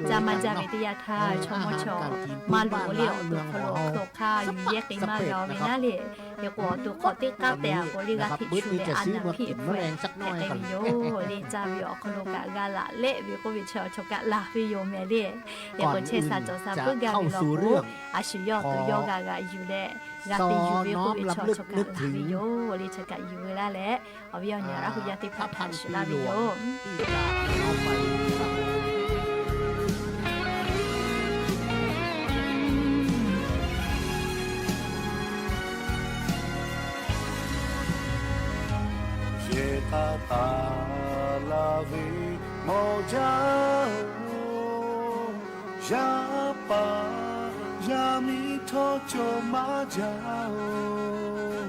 Caˇ maˇ jaˇ ve teˇ yanˇ htaˇ chaw mawˇ chi awˬ maˇ loˍ le, awˬ to hk'aw lo hk'aw hk'aˇ yuˬ yehˇ k'e maˇ g'a ve naˉ le. Hk'e k'o awˬ to hk'aw teˇ k'aˉ tehꞈ a k'o le g'a hteꞈ chu leh a naˍ hpiˇ hpfuhˆ hpehꞈ k'ai ve yoˬ le. Caˇ ve awˬ hk'aw lo kaꞈ g'a laꞈ lehˆ ve k'oˆ ve chi chaw kaꞈ laˬ ve yoˬ mehˍ le. Hk'e k'o chehˇ sha cawˬ sha puiˉ gaˇ ve law k'o, a shu yawˇ awˬ to yawˇ g'a g'a yuˬ leh g'a te yuˬ ve k'oˆ ve chi chaw kaꞈ laˬ ve yoˬ le. Chi kaꞈ yuˬ ve laˇ leh awˬ viˉ awˬ nyi Laˇ huˍ yaˇ teˇ hpaˍ htaꞈ shiˍ laˇ ve yoˬ. Yehˬ k'a taˍ la ve mawˬ jaˇ oˬ, yaˇ paˍ yaˇ miˇ htawˇ cawˬ maˇ jaˇ oˬ.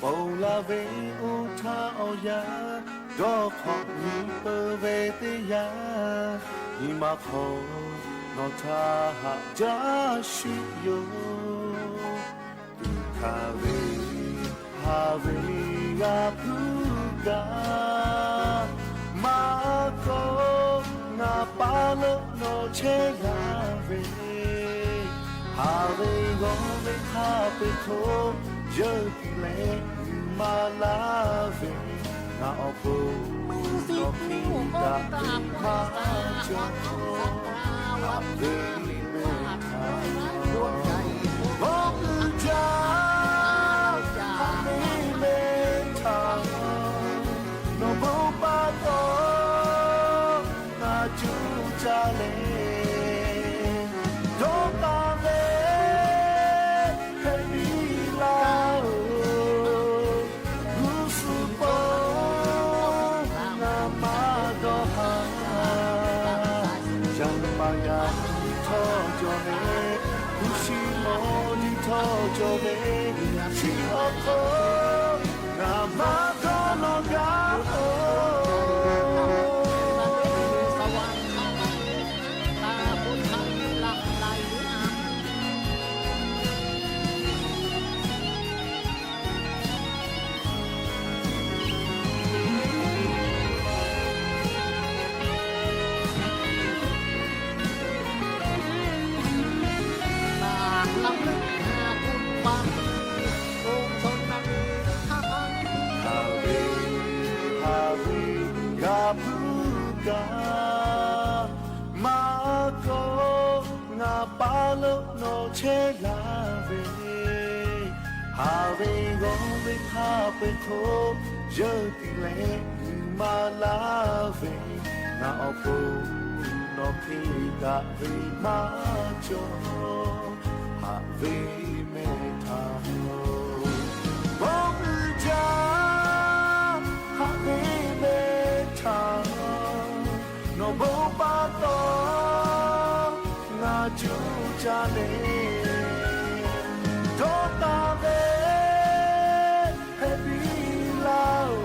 Ponˬ la ve oˇ htaˇ awˬ yanˇ, dawˇ hk'awꞈ nyi peuˬ ve teˇ yanˇ, nyi ma hk'aw nawˬ htaꞈ haꞈ jaˇ sheˍ yoˬ. Tuꞈ hkanˍ ve haˍ ve g'a puiˉ kaꞈ, maˇ kawˆ ngaˬ paˍ leuˆ nawˬ chehˇ g'a ve, haˍ ve g'awˇ ve hk'a peu-eˬ htoꞈ yeuˇ piˇ leh yuˬ maˍ laˇ ve, ngaˬ awˬ pon nawˬ hkiˇ daꞈ ve maˇ cawˬ ve mehˬ htaꞈ, g'awˇ uiˍ jaˇ haꞈ ve mehˬ htaꞈ, nawˬ bon pa taw ngaˬ cuˇ caˇ leh, dawˇ taˍ leh hpehꞈ piˇ laˇ oˬ. G'uˇ suhˍ pawˆ ngaˬ maˇ dawˇ haˍ, yaˇ paˍ yaˇ miˇ htawˇ cawˬ ve, hpu shi mawˬ liˇ htawˇ cawˬ ve, chi awˬ hk'aw ngaˬ maˇ dawˇ lawˬ gaˇ oˬ. Haˍ ve, haˍ ve g'a puiˉ kaꞈ, maˇ kawˆ ngaˬ paˍ leuˆ nawˬ chehˇ g'a ve, haˍ ve g'awˇ ve hk'a peu-eˬ htoꞈ yeuˇ piˇ leh yuˬ Maˇ laˇ ve ngaˬ awˬ pon nawˬ hk'e daꞈ ve maˇ cawˬ, haꞈ ve mehˬ htaꞈ, bon uiˍ jaˇ, haꞈ ve mehˬ htaꞈ, nawˬ bon pa taw ngaˬ cuˇ caˇ le. Dawˇ taˍ ve hpehꞈ piˇ laˇ-oˬ,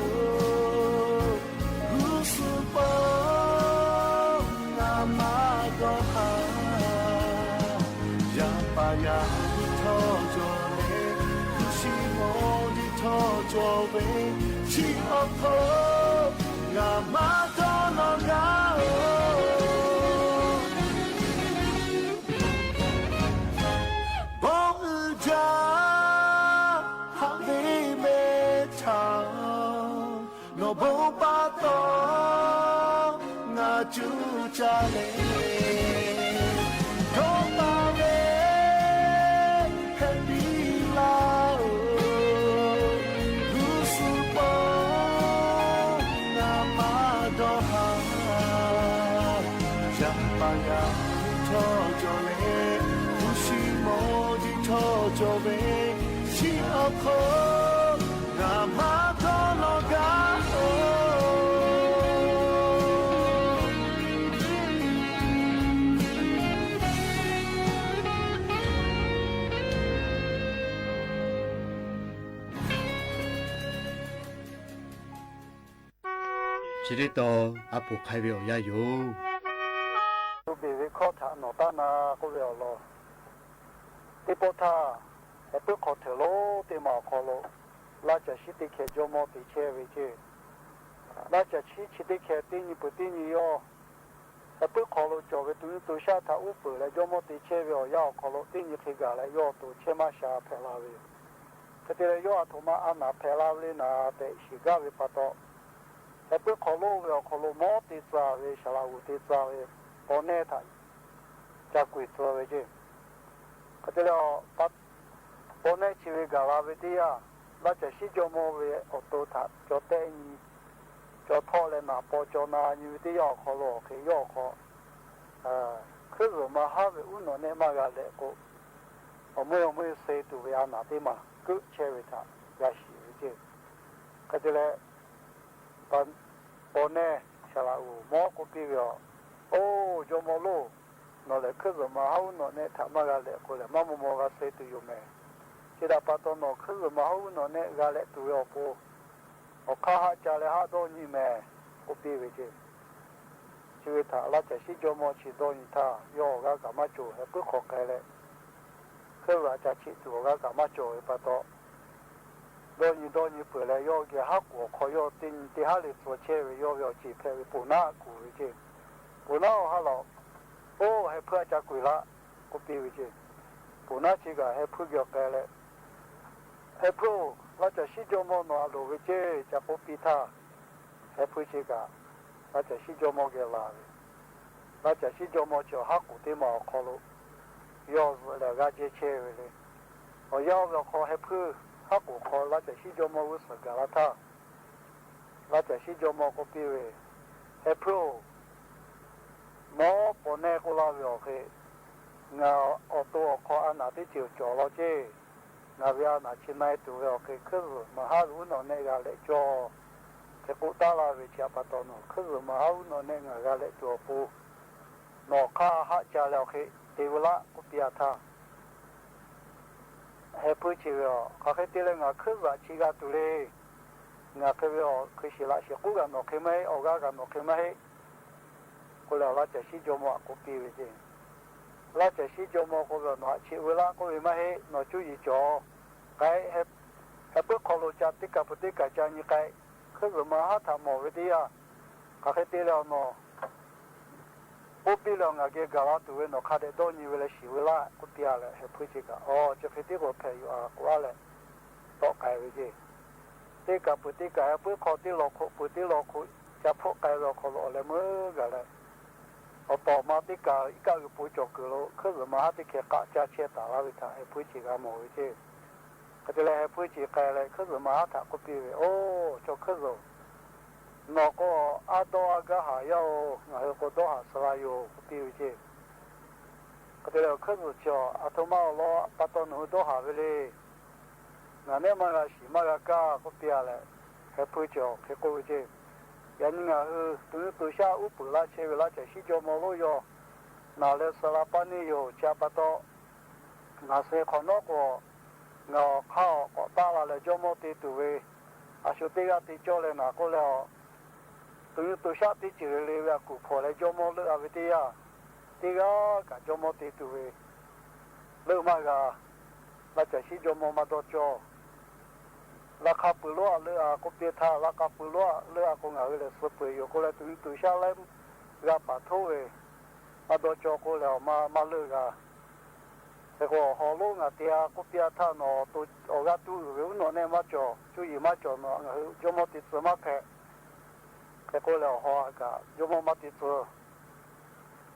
g'uˇ suhˍ paw ngaˬ maˇ dawˇ haˍ. Yaˇ paˍ yaˇ htawˇ cawˬ ve, hpu shi mawˬ liˇ htawˇ cawˬ ve, chi awˬ hk'aw ngaˬ maˇ dawˇ nawˬ gaˇ-oˬ. Bon uiˍ jaˇ, haꞈ ve mehˬ htaꞈ, nawˬ bon pa taw ngaˬ cuˇ caˇ le. Dawˇ taˍ ve hpehꞈ piˇ laˇ-oˬ, g'uˇ suhˍ paw ngaˬ maˇ dawˇ haˍ. Yaˇ paˍ yaˇ htawˇ cawˬ le, hpu shi mawˬ liˇ htawˇ cawˬ ve, chi awˬ hk'aw ngaˬ maˇ dawˇ nawˬ gaˇ-oˬ. Chi teˇ taw a poˍ hk'ai ve awˬ yanˇ yoˬ. Tuˬ beˬ ve hkawˇ htaꞈ nawˬ taˇ na k'oˆ ve awˬ lawn, teˇ pawˆ htaˇ, heh puiˉ hk'aw hteuꞈ lonˉ teˇ ma awˬ hk'aw lo, laˇ caˬ shiˉ teˇ hkeh jawˇ mawˇ te chehˇ ve ceˇ. Laˇ caˬ shiˉ chi teˇ hkeh teˇ nyi peuˬ teˇ nyi yawˇ heh puiˉ hk'aw lo cawˬ ve to nuˇ to shaˆ htaꞈ uˉ peunˍ leh jawˇ mawˇ te chehˇ ve awˬ yanˇ awˬ hk'aw lo, teˇ nyi hk'e gaˬ leh yawˇ awˬ to chehˇ maˇ sha hpehꞈ la ve yoˬ. Hk'e te leh, yawˇ aˬ htoꞈ ma a naˍ hpehꞈ la ve le naˍ tehꞈ shiˍ gaˇ ve pa taw, heh puiˉ hk'aw lonˉ ve awˬ hk'aw lo mawˉ te tcuh ve, saˍ laꞈ g'oˍ te tcuh ve, paw nehˇ htaꞈ ca kuiˬ tcuh ve ceˇ. Hk'e te leh, paw nehˇ chi ve gaˬ la ve teˇ yanˇ, laˇ caˬ shiˉ jawˇ mawˇ ve awˬ to htaꞈ caw tehˆ nyi, caw htawˆ leh naˍ paw caw na nyi ve teˇ yanˇ awˬ hk'aw lo, awˬ hk'e yawˇ awˬ hk'aw hkuiˉ zuhˬ ma haˉ ve uˉ nawꞈ nehˆ maˇ g'a leh k'o, awˬ meuˇ awˬ meuˇ suh tuˬ ve a naˍ teˇ maˬ keuˆ chehˇ ve htaꞈ g'a shiˍ ve ceˇ. Hk'e te leh, paw nehˇ saˍ laꞈ g'oˍ mawˉ k'oˆ piˇ ve, Oˇ jawˇ mawˇ loˬ, nawˬ lehˬ hkuiˉ zuhˬ ma haˉ uˉ nawꞈ nehˆ htaꞈ maˇ g'a leh k'o lehˬ, maˇ maw maw g'a suh tuˬ yoˬ mehˍ. Chi htaꞈ pa taw nawˬ hkuiˉ zuhˬ ma haˉ uˉ nawꞈ nehˆ g'a leh tuˬ ve awˬ pon, awˬ hk'aˇ haˆ ca leh haˆ dawˇ nyi mehˍ k'oˆ piˇ ve ceˇ. Chi ve htaꞈ laˇ caˬ shiˉ jawˇ mawˇ chi dawˇ nyi htaˇ, yawˇ awˬ g'aˇ kaꞈ maˇ cawˬ, heh puiˉ hk'aw k'ai leh, hkuiˉ zuhˬ ca cheˆ tuˬ awˬ g'aˇ kaꞈ maˇ cawˬ ve pa taw, dawˇ nyi dawˇ nyi peuˬ leh, yawˇ geh haˉ k'oˍ awˬ hk'aw yawˇ teˇ nyi teˇ haˉ le tcuh chehˇ ve yawˇ ve awˬ ceˬ hpehꞈ ve poˬ naˉ kuˬ ve ceˇ. Poˬ naˉ awˬ ha laˬ, Oˇ heh hpuiˇ a ca kuiˬ laˇ k'oˆ piˇ ve ceˇ. Poˬ naˉ chi kaꞈ heh hpuiˇ geh k'ai leh, Heh hpuiˇ-oˬ, laˇ caˬ shiˉ jawˇ mawˇ nawˬ a loˍ ve ceˇ ca k'oˆ piˇ htaˇ, heh hpuiˇ chi kaꞈ laˇ caˬ shiˉ jawˇ mawˇ geh laˬ ve. Laˇ caˬ shiˉ jawˇ mawˇ chi awˬ haˉ k'oˍ teˇ maˬ awˬ hk'aw lo yawˇ zuhꞈ leh g'aˇ jehˇ chehˇ ve le. Awˬ yanˇ oˇ ve awˬ hk'aw heh hpuiˇ haˉ k'oˍ hk'aw laˇ caˬ shiˉ jawˇ mawˇ g'uˇ suhˍ gaˬ la htaˇ, laˇ caˬ shiˉ jawˇ mawˇ k'oˆ piˇ ve, Heh hpuiˇ-oˬ, nawˬ paw nehˇ k'oˆ laˇ ve awˬ hk'e, ngaˬ awˬ to awˬ hk'aw a naˍ teˇ ceuˬ cawˬ law ceˇ. Ngaˬ ve a naˍ chi na-e tuˬ ve awˬ hk'e hkuiˉ zuhˬ maˍ haˉ ve uˉ nawꞈ nehˆ g'a leh cawˇ. Hk'e k'oˆ taˉ laˇ ve chi htaꞈ pa taw, nawˬ hkuiˉ zuhˬ maˍ haˉ uˉ nawꞈ nehˆ ngaˬ g'a leh tuˬ awˬ pon, nawˬ hk'aˇ haˆ ca leh awˬ hk'e te ve laˇ k'oˆ piˇ a htaˇ, heh hpuiˇ chi ve, Hk'aˬ hk'e te leh ngaˬ hkuiˉ zuhˬ chi g'a tuˬ le. Ngaˬ hk'e ve awˬ hkui shiˍ laꞈ shiˍ k'oˉ g'a nawˬ hk'e maˇ heˆ, awˬ g'aˇ g'a nawˬ hk'e maˇ heˆ k'oˆ leh, laˇ caˬ shiˉ jawˇ mawˇ htaꞈ k'oˆ piˇ ve ceˇ. Laˇ caˬ shiˉ jawˇ mawˇ k'oˆ ve, Nawˬ htaꞈ cheˆ ve laˇ k'oˆ ve maˇ heˆ, nawˬ cuˇ yiˍ cawˬ. K'ai, heh puiˉ hk'aw lo ca teˇ kaˬ peuˬ teˇ kaˬ ca nyi k'ai. Hkuiˉ zuhˬ maˍ haˉ htaꞈ mawˬ ve teˇ yanˇ, hk'aˬ hk'e te leh awˬ nawˬ k'oˆ piˇ leh, Ngaˬ geh gaˬ la tuˬ ve nawˬ hk'a dehꞈ dawˇ nyi ve leh shiˍ ve laˇ k'oˆ piˇ a leh, heh hpuiˇ chi kaꞈ, Aˬ, chi hk'e tiˉ k'o hpehꞈ yoˬ a k'oˆ a leh, tawˆ k'ai ve ceˇ. Teˇ kaˬ peuˬ teˇ kaˬ heh puiˉ hk'aw teˇ law hk'oˆ peuˬ teˇ law hk'oˆ ca hpfuhˆ k'ai ve awˬ hk'aw lo awˬ leh meuˇ gaˬ leh, awˬ pa awˬ ma teˇ kaˬ iˉ kaˆ g'uiˬ po cawˬ kuiˬ lo hkuiˉ zuhˬ maˍ haˉ teˇ hkeh k'aˆ caˇ chehˇ taˍ laˇ ve htaꞈ heh puiˇ chi g'a mawˬ ve ceˇ. Hk'e te leh heh puiˇ chi k'ai leh hkuiˉ zuhˬ maˍ haˉ htaꞈ k'oˆ piˇ ve, Oˇ, chaw hkuiˉ zuhˬ, Nawˬ k'o, a dawˇ a gaˇ haˍ yaˇ-oˬ, ngaˬ hui k'o dawˇ haˍ suh la yoˬ k'oˆ piˇ ve ceˇ. Hk'e te leh, awˬ hkuiˉ zuhˬ chi awˬ, aˬ htoꞈ ma awˬ lawn pa taw nawˬ hui dawˇ haˍ ve le. Ngaˬ nehˉ maˇ g'a shiˍ maˇ g'a kaˇ k'oˆ piˇ-a leh, heh hpuiˇ cawˬ hk'e k'oˆ ve ceˇ. Yaꞈ nyi ngaˬ hui tuꞈ nyi tuꞈ shaˆ uˉ peunˍ laˇ chehˇ ve laˇ caˬ shiˉ jawˇmawˇ lonˉ yawˇ naˬ leh suh la paˇ neˇ yoˬ. Chi pa taw, ngaˬ suh hk'awꞈ nawˉ k'o, ngaˬ awˬ hk'aˇ awˬ k'awꞈ taˆ la leh jawˇmawˇ te tuˬ ve, a shu teˇ g'aˇ te cawˇ leh naˬ k'oˆ leh, tuꞈ nyi tuꞈ shaˆ teˇ ceuˬ le le ve a kuˬ hpawnˬ leh jawˇmawˇ leuˆ-a ve teˇ yanˇ, teˇ g'aˇ kaꞈ jawˇmawˇ te tuˬ ve leuˆ maˇ g'a. Laˇ caˬ shiˉ jawˇmawˇ maˇ dawˇ cawˇ. Laˇ hk'a pui lonˉ-a leuˆ-a k'oˆ piˇ htaˇ, laˇ hk'a pui lonˉ-a leuˆ-a k'o ngaˬ hui lehˬ suh peuˬ yoˬ k'oˆ leh, tuꞈ nyi tuꞈ shaˆ laiˉ g'a paˍ htoˉ ve maˇ dawˇ cawˇ k'oˆ leh, awˬ ma maˇ leuˆ g'a. Hk'e k'o, awˬ haw lonˉ ngaˬ te-a k'oˆ piˇ-a htaˇ, nawˬ awˬ g'aˇ tuˉ uiˍ ve uˉ nawꞈ nehˆ maˇ cawˬ, cuˇ yiˍ maˇ cawˬ, nawˬ ngaˬ hui jawˇmawˇ te tcuh maˇ hpehꞈ. Hk'e k'oˆ leh, awˬ haw-a kaꞈ jawˇmawˇ maˇ te tcuh.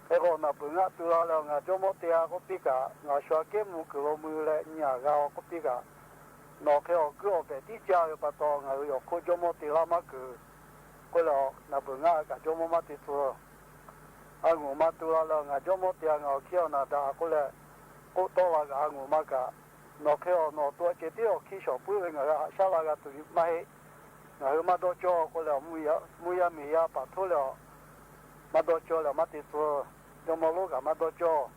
Hk'e k'o, naˬ beuˬ ngaˆ tu la leh, ngaˬ jawˇmawˇ te-a k'oˆ piˇ kaꞈ, ngaˬ shu aꞈ kehˉ mvuh kuiˬ lo mui leh nyi-a g'a-o k'oˆ piˇ kaꞈ, nawˬ hk'e awˬ kuiˉ awˬ behꞈ tiˉ caˇ ve pa taw, ngaˬ hui awˬ hk'oˆ jawˇmawˇ te laˇ maˇ keunˍ k'oˆ leh, naˬ beuˬ ngaˆ kaꞈ jawˇmawˇ maˇ te tcuh. A ngoˬ ma tu la leh, ngaˬ jawˇmawˇ te-a, ngaˬ awˬ hkiˇ awˬ naˬ daꞈ k'oˆ leh, k'oˆ tawˆ la kaꞈ a ngoˬ ma kaꞈ, nawˬ hk'e awˬ nawˬ awˬ to a ceh tiˉ awˬ hkiˇ shawˍ puiˉ ve ngaˬ hui haꞈ shaˉ la g'a tuˬ maˇ heˆ. Ngaˬ hui maˇ dawˇ cawˇ k'oˆ leh, mvuhˇ yaˇ miˬ yaˇ paˍ htoˉ leh, maˇ dawˇ cawˇ leh maˇ te tcuh. Jawˇmawˇ lonˉ kaꞈ maˇ dawˇ cawˇ.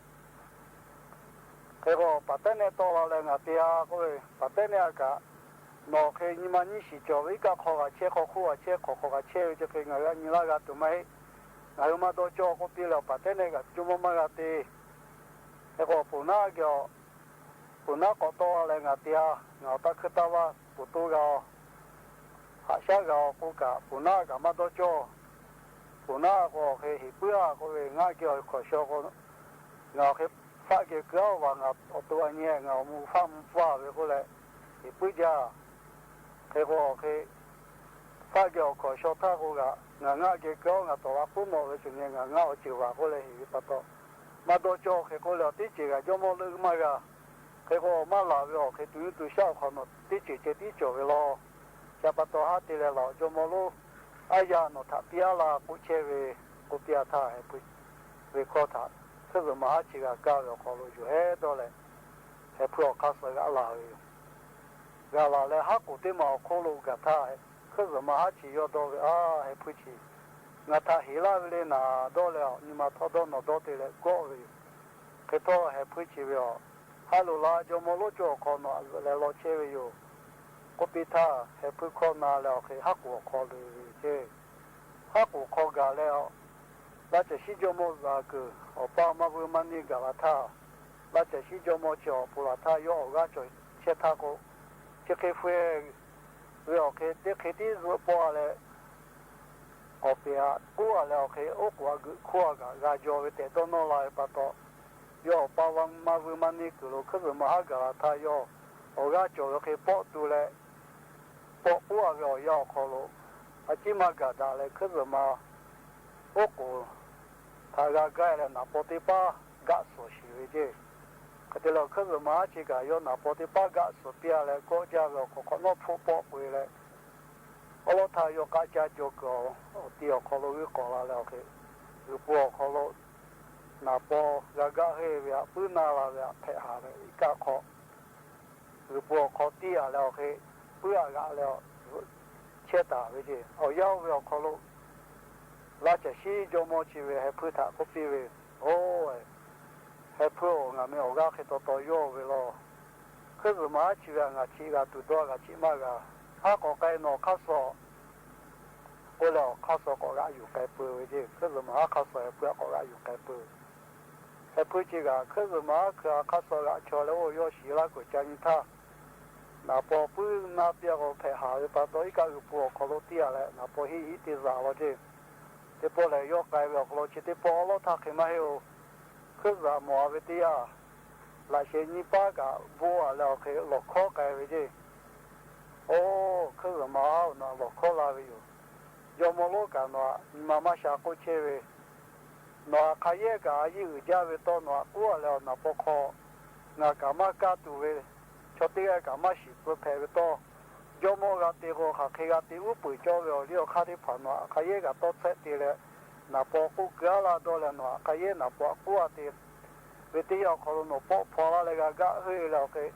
Hk'e k'o, paˍ tehˉ nehˆ tawˆ la leh ngaˬ te-a k'oˆ ve, paˍ tehˉ nehˆ-a kaꞈ, nawˬ hk'e nyi ma nyiˇ shiˍ cawˬ ve iˉ kaˆ hk'aw g'a chehˇ, hk'aw hk'oˆ g'a chehˇ, hk'aw hk'aw g'a chehˇ ve chi hk'e ngaˬ hui a nyi laˇ g'a tuˬ maˇ heˆ. Ngaˬ hui maˇ dawˇ cawˇ k'oˆ piˇ leh, paˍ tehˉ nehˆ kaꞈ jawˇmawˇ maˇ g'a te. Hk'e k'o, ponˬ naˉ geh awˬ, ponˬ naˉ k'awꞈ tawˆ la leh ngaˬ te-a, ngaˬ awˬ taˇ hkuiˇ taˇ vaˇ ponˬ toˇ g'a-o, haꞈ shaˉ g'a-o k'oˆ kaꞈ, ponˬ naˉ kaꞈ maˇ dawˇ cawˇ. Ponˬ naˉ k'o, awˬ hk'e heˍ puiˉ-a k'oˆ ve, ngaˆ geh awˬ hkawˍ shaw k'o, ngaˬ awˬ hk'e faˆ geh kuiˬ-a vaˬ, ngaˬ awˬ to a nyi ngaˬ awˬ mvuh faˆ mvuh pfuhˇ-a ve k'oˆ leh, heˍ puiˉ jaˇ. Hk'e k'o, awˬ hk'e faˆ geh awˬ hkawˍ shaw htaˇ k'o kaꞈ, ngaˬ ngaˆ geh kuiˬ-a ngaˬ tawˍ la k'oˆ nawꞈ ve ceuˬ nyi, ngaˬ ngaˆ awˬ ceuˬ vaˬ k'oˆ leh heˍ ve pa taw, maˇ dawˇ cawˇ. Hk'e k'oˆ leh, awˬ teˇ ceuˬ kaꞈ jawˇmawˇ leuˆ maˇ g'a. Hk'e k'o, maˇ laˬ ve awˬ hk'e tuꞈ nyi tuꞈ shaˆ awˬ hk'awꞈ nawˬ teˇ ceuˬ ceh tiˉ cawˬ ve law. Chi pa taw haˉ te leh laˬ, jawˇmawˇ lonˉ aˉ yaˇ nawˬ htaꞈ piˇ-a la k'oˆ chehˇ ve, k'oˆ piˇ-a htaˇ, heh hpuiˇ ve hkawˇ htaꞈ hkuiˉ zuhꞈ maˬ haˉ chi g'a kaˇ ve awˬ hk'aw lo yuˬ hehˉ dawˇ leh, heh hpuiˇ awˬ hk'aˇ suh g'aꞈ laˬ ve yoˬ. G'aꞈ laˬ leh, haˉ k'oˍ teˇ maˬ awˬ hk'oˆ lo gaˬ htaˇ, hkuiˉ zuhꞈ maˬ haˉ chi yawˇ dawˇ ve, A, heh hpuiˇ chi ngaˬ htaꞈ heˍ laˇ ve le naˍ dawˇ leh, nyi ma htawˇ dawˇ nawˬ dawˇ te leh gawˆ ve yoˬ. Hk'e htawˇ, heh hpuiˇ chi ve awˬ, Ha loꞈ la, jawˇmawˇ lonˉ cawˇ awˬ hk'aw nawˬ aꞈ zuhꞈ leh law chehˇ ve yoˬ, k'oˆ piˇ htaˇ, heh hpuiˇ hkawˇ na leh awˬ hk'e haˉ k'oˍ awˬ hk'aw loꞈ e ve ceˇ. Haˉ k'oˍ hk'aw gaˬ leh, laˇ caˬ shiˉ jawˇmawˇ zuhꞈ kuiˬ awˬ pa maˇ vuiˇ maˇ neˇ gaˬ la htaˇ, laˇ caˬ shiˉ jawˇmawˇ chi awˬ pon laˬ htaˇ yawˇ awˬ g'aˇ cawˬ chehˇ htaˇ k'o, chi hk'e hpu-e ve awˬ hk'e teˇ hk'e tiˉ zuhˆ pawˆ-a leh, awˬ peˍ aꞈ k'oˉ-a leh awˬ hk'e oˉ k'oˍ a geuꞈ hkoˇ-a kaꞈ g'a jaw ve tehꞈ dawˇ nawˇ la ve pa taw, yawˇ awˬ pa maˇ vuiˇ maˇ neˇ kuiˬ lo hkuiˉ zuhꞈ maˬ haˉ gaˬ la htaˇ yawˇ awˬ g'aˇ cawˬ ve hk'e pawˆ tu leh, pawˆ k'oˉ-a ve awˬ yanˇ awˬ hk'aw lo a ciˉ maˇ gaˬ daꞈ leh hkuiˉ zuhꞈ maˬ oˉ k'oˍ htaꞈ g'a gaˇ leh naˍ paw teˇ paˉ gaˆ suhˍ shiˍ ve ceˇ. Hk'e te leh hkuiˉ zuhꞈ maˬ haˉ chi kaꞈ yawˇ naˍ paw teˇ paˉ gaˆ suhˍ piˇ-a leh gawˆ jaˇ ve awˬ hk'awꞈ hk'awꞈ nawˉ hpfuhˆ pawˆ peu-e leh, awˉ lawˉ htaˇ yawˇ k'aˆ caˇ jaw kuiˬ awˬ ti awˬ hk'aw lo g'uiˇ k'awꞈ la leh awˬ hk'e, g'uiˬ po awˬ hk'aw lo naˍ paw g'a gaˆ heˇ ve aꞈ puiˉ na la ve aꞈ hpehꞈ haˍ leh iˉ kaˆ hk'aw g'uiˬ po awˬ hk'aw tiˇ-a leh awˬ hk'e puiˉ-a g'aꞈ leh chehˇ taˍ ve ceˇ. Awˬ yanˇ oˇ ve awˬ hk'aw lo laˇ caˬ shiˉ jawˇmawˇ chi ve heh hpuiˇ htaꞈ k'oˆ piˇ ve, Oˬ, heh hpuiˇ-oˬ, ngaˬ meh awˬ g'aˇ hk'e taw taw yawˇ ve law. Hkuiˉ zuhꞈ maˬ haˉ chi ve aꞈ ngaˬ chiꞈ g'a tuˬ dawˇ g'a chiꞈ maˇ g'a. Haˉ k'awꞈ k'ai nawˬ hk'aˇ suh k'oˆ leh awˬ hk'aˇ suh k'awꞈ g'aꞈ yuˬ k'ai peu ve ceˇ. Hkuiˉ zuhꞈ maˬ haˉ hk'aˇ suh heh hpuiˇ aꞈ k'awꞈ g'aꞈ yuˬ k'ai peu. Heh hpuiˇ chi kaꞈ hkuiˉ zuhꞈ maˬ haˉ hkui a hk'aˇ suh g'aꞈ chaw leh oˇ yawˇ shiˍ laˇ kuiˬ ca nyi htaˇ, naˍ paw puiˉ na piˇ-a k'o hpehꞈ haˍ ve pa taw iˉ kaˆ g'uiˬ po awˬ hk'aw lo tiˇ-a leh naˍ paw hiˆ hiˆ te zaꞈ law ceˇ. Teˇ pawˆ lehˬ yawˇ k'ai ve awˬ hk'aw lo chi teˇ pawˆ awˉ lawˉ htaˇ hk'e maˇ heˆ-oˬ. Hkuiˉ zuhꞈ mawˬ-a ve teˇ yanˇ, laꞈ sheh nyiˇ paˉ kaꞈ bvuhˆ-a leh awˬ hk'e lawˬ hkawˉ k'ai ve ceˇ. Oˬ, hkuiˉ zuhꞈ maˬ haˉ-oˬ, nawˬ aꞈ lawˬ hkawˉ la ve yoˬ. Jawˇmawˇ lonˉ kaꞈ nawˬ aꞈ nyi ma maˇ sha k'oˆ chehˇ ve, nawˬ aꞈ hk'a yehˇ kaꞈ a yiˇ uiˍ jaˇ ve tawˇ nawˬ aꞈ k'oˆ-a leh awˬ naˍ paw hk'aw ngaˬ kaꞈ maˇ kaˇ tuˬ ve, chaw teˇ g'aˇ kaꞈ maˇ shiˍ tcuh hpehꞈ ve tawˇ, Jawˇmawˇ g'a te k'o, hk'aˬ hk'e g'a te uˉ peunˍ cawˇ ve awˬ liˇ awˬ hk'aˇ teˇ hpaˍ nawˬ htaꞈ hk'a yehˉ g'a tawˇ tsuhˆ te leh, naˍ paw k'oˆ keu aˉ laˇ dawˇ leh nawˬ htaꞈ hk'a yehˉ naˍ paw k'oˆ a te ve teˇ yanˇ awˬ hk'aw lo nawˬ pawˆ hpaw laˇ leh g'a gaˆ heuˆ e leh awˬ hk'e,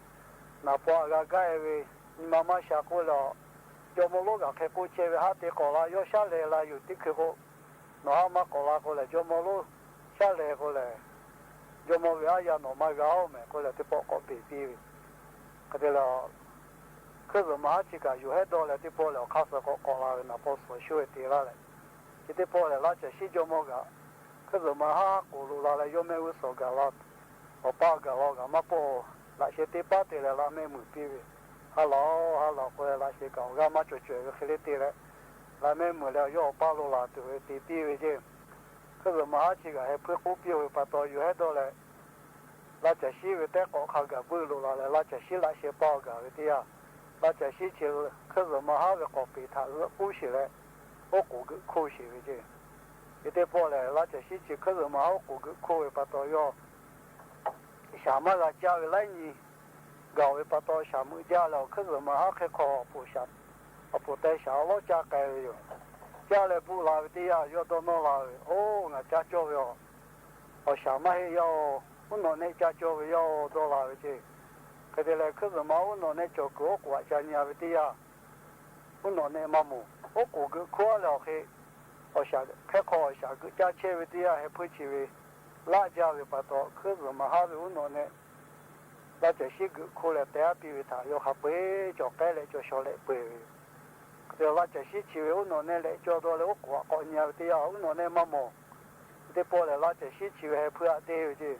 naˍ paw htaꞈ g'a gaˆ e ve nyi ma maˇ sha k'oˆ leh, jawˇmawˇ lonˉ gaˬ hk'e k'oˆ chehˇ ve, Haˉ te k'awꞈ la, yawˇ shaˉ lehˬ la yoˬ, teˇ hkui k'o nawˬ haˉ maˇ k'awꞈ la k'o lehˬ, jawˇmawˇ lonˉ shaˉ lehˬ k'o lehˬ, jawˇmawˇ ve aˉ yaˇ nawˬ maˇ g'a oˬ mehˍ k'oˆ leh teˇ pawˆ k'awꞈ peˬ piˇ ve. Hk'e te leh, hkuiˉ zuhˬ ma haˉ chi kaꞈ yuˬ hehˉ dawˇ leh teˇ pawˆ lehˬ, awˬ hk'aˇ suh k'awꞈ k'awꞈ la ve naˍ paw suhˍ shuˉ ve te laˇ leh, chi teˇ pawˆ lehˬ, laˇ caˬ shiˉ jawˇmawˇ kaꞈ hkuiˉ zuhˬ ma haˉ k'oˍ loꞈ la leh, yawˇ mehˆ g'uˇ suhˍ gaˬ la, awˬ paˇ gaˬ la gaˬ maˇ pawˆ-oˬ, laꞈ sheh teˇ paˉ te leh laꞈ mehˆ muiˬ piˇ ve, Ha laˬ-oˬ, ha laˬ k'oˆ leh laꞈ sheh kaꞈ awˬ g'aˇ maˇ cawˬ cawehˬ ve hk'e le te leh, laꞈ mehˆ muiˬ leh yawˇ awˬ paˇ lo laˬ tuˬ ve te piˇ ve ceˇ. Hkuiˉ zuhˬ ma haˉ chi kaꞈ heh hpuiˇ k'oˆ piˇ-oˬ ve pa taw yuˬ hehˉ dawˇ leh, laˇ caˬ shiˉ ve tehˉ k'awꞈ hk'a gaˬ buiˆ loꞈ la leh, laˇ caˬ shiˉ laꞈ sheh paˇ gaˬ ve teˇ yanˇ, laˇ caˬ shiˉ chi hkuiˉ zuhˬ ma haˉ ve k'awˍ peˍ htaꞈ g'euˆ k'uˉ sheˍ leh, oˉ k'oˍ geuꞈ hkoˇ sheˍ ve ceˇ. Hk'e te pawˆ lehˬ, laˇ caˬ shiˉ chi hkuiˉ zuhˬ ma haˉ oˉ k'oˍ geuꞈ hkoˇ ve pa taw yawˇ shaˍ maˇ g'a caˇ ve laiˉ nyi gaˬ-oˬ ve pa taw, shaˍ meuꞈ jaˇ leh awˬ hkuiˉ zuhˬ ma haˉ hk'e hk'aw awˬ poˍ teh shaˍ awˬ lawˉ caˇ k'ai ve yoˬ. Caˇ leh bvuhꞈ la ve teˇ yanˇ, yawˇ dawˇ nawˇ la ve, Oˇ, ngaˬ caˇ cawˇ ve aˬ, awˬ shaˍ maˇ heˆ yaˇ-oˬ, uˉ nawꞈ nehˆ caˇ cawˇ ve yaˇ-oˬ, dawˇ la ve ceˇ. Hk'e te leh hkuiˉ zuhˬ ma uˉ nawꞈ nehˆ cawˬ kuiˬ oˉ k'oˍ aꞈ ca nyi a ve teˇ yanˇ, uˉ nawꞈ nehˆ maˇ mawˬ, oˉ k'oˍ geuꞈ hkoˇ leh awˬ hk'e, awˬ shaˍ hk'e hk'aw awˬ shaˍ geuꞈ caˇ chehˇ ve teˇ yanˇ, heh hpuiˇ chi ve laˆ jaˇ ve pa taw, hkuiˉ zuhˬ ma haˉ ve uˉ nawꞈ nehˆ laˇ caˬ shiˉ geuꞈ hkoˇ leh teh aˉ piˇ ve htaꞈ yawˇ hk'a peu-eˬ cawˬ k'ehˉ leh cawˬ shaw lehꞈ peu-eˬ ve yoˬ. Hk'e te laˇ caˬ shiˉ chi ve uˉ nawꞈ nehˆ lehꞈ cawˇ dawˇ leh oˉ k'oˍ aꞈ k'awꞈ nyi a ve teˇ yanˇ, uˉ nawꞈ nehˆ maˇ mawˬ. Teˇ pawˆ lehˬ, laˇ caˬ shiˉ chi ve heh hpuiˇ aꞈ te ve ceˇ,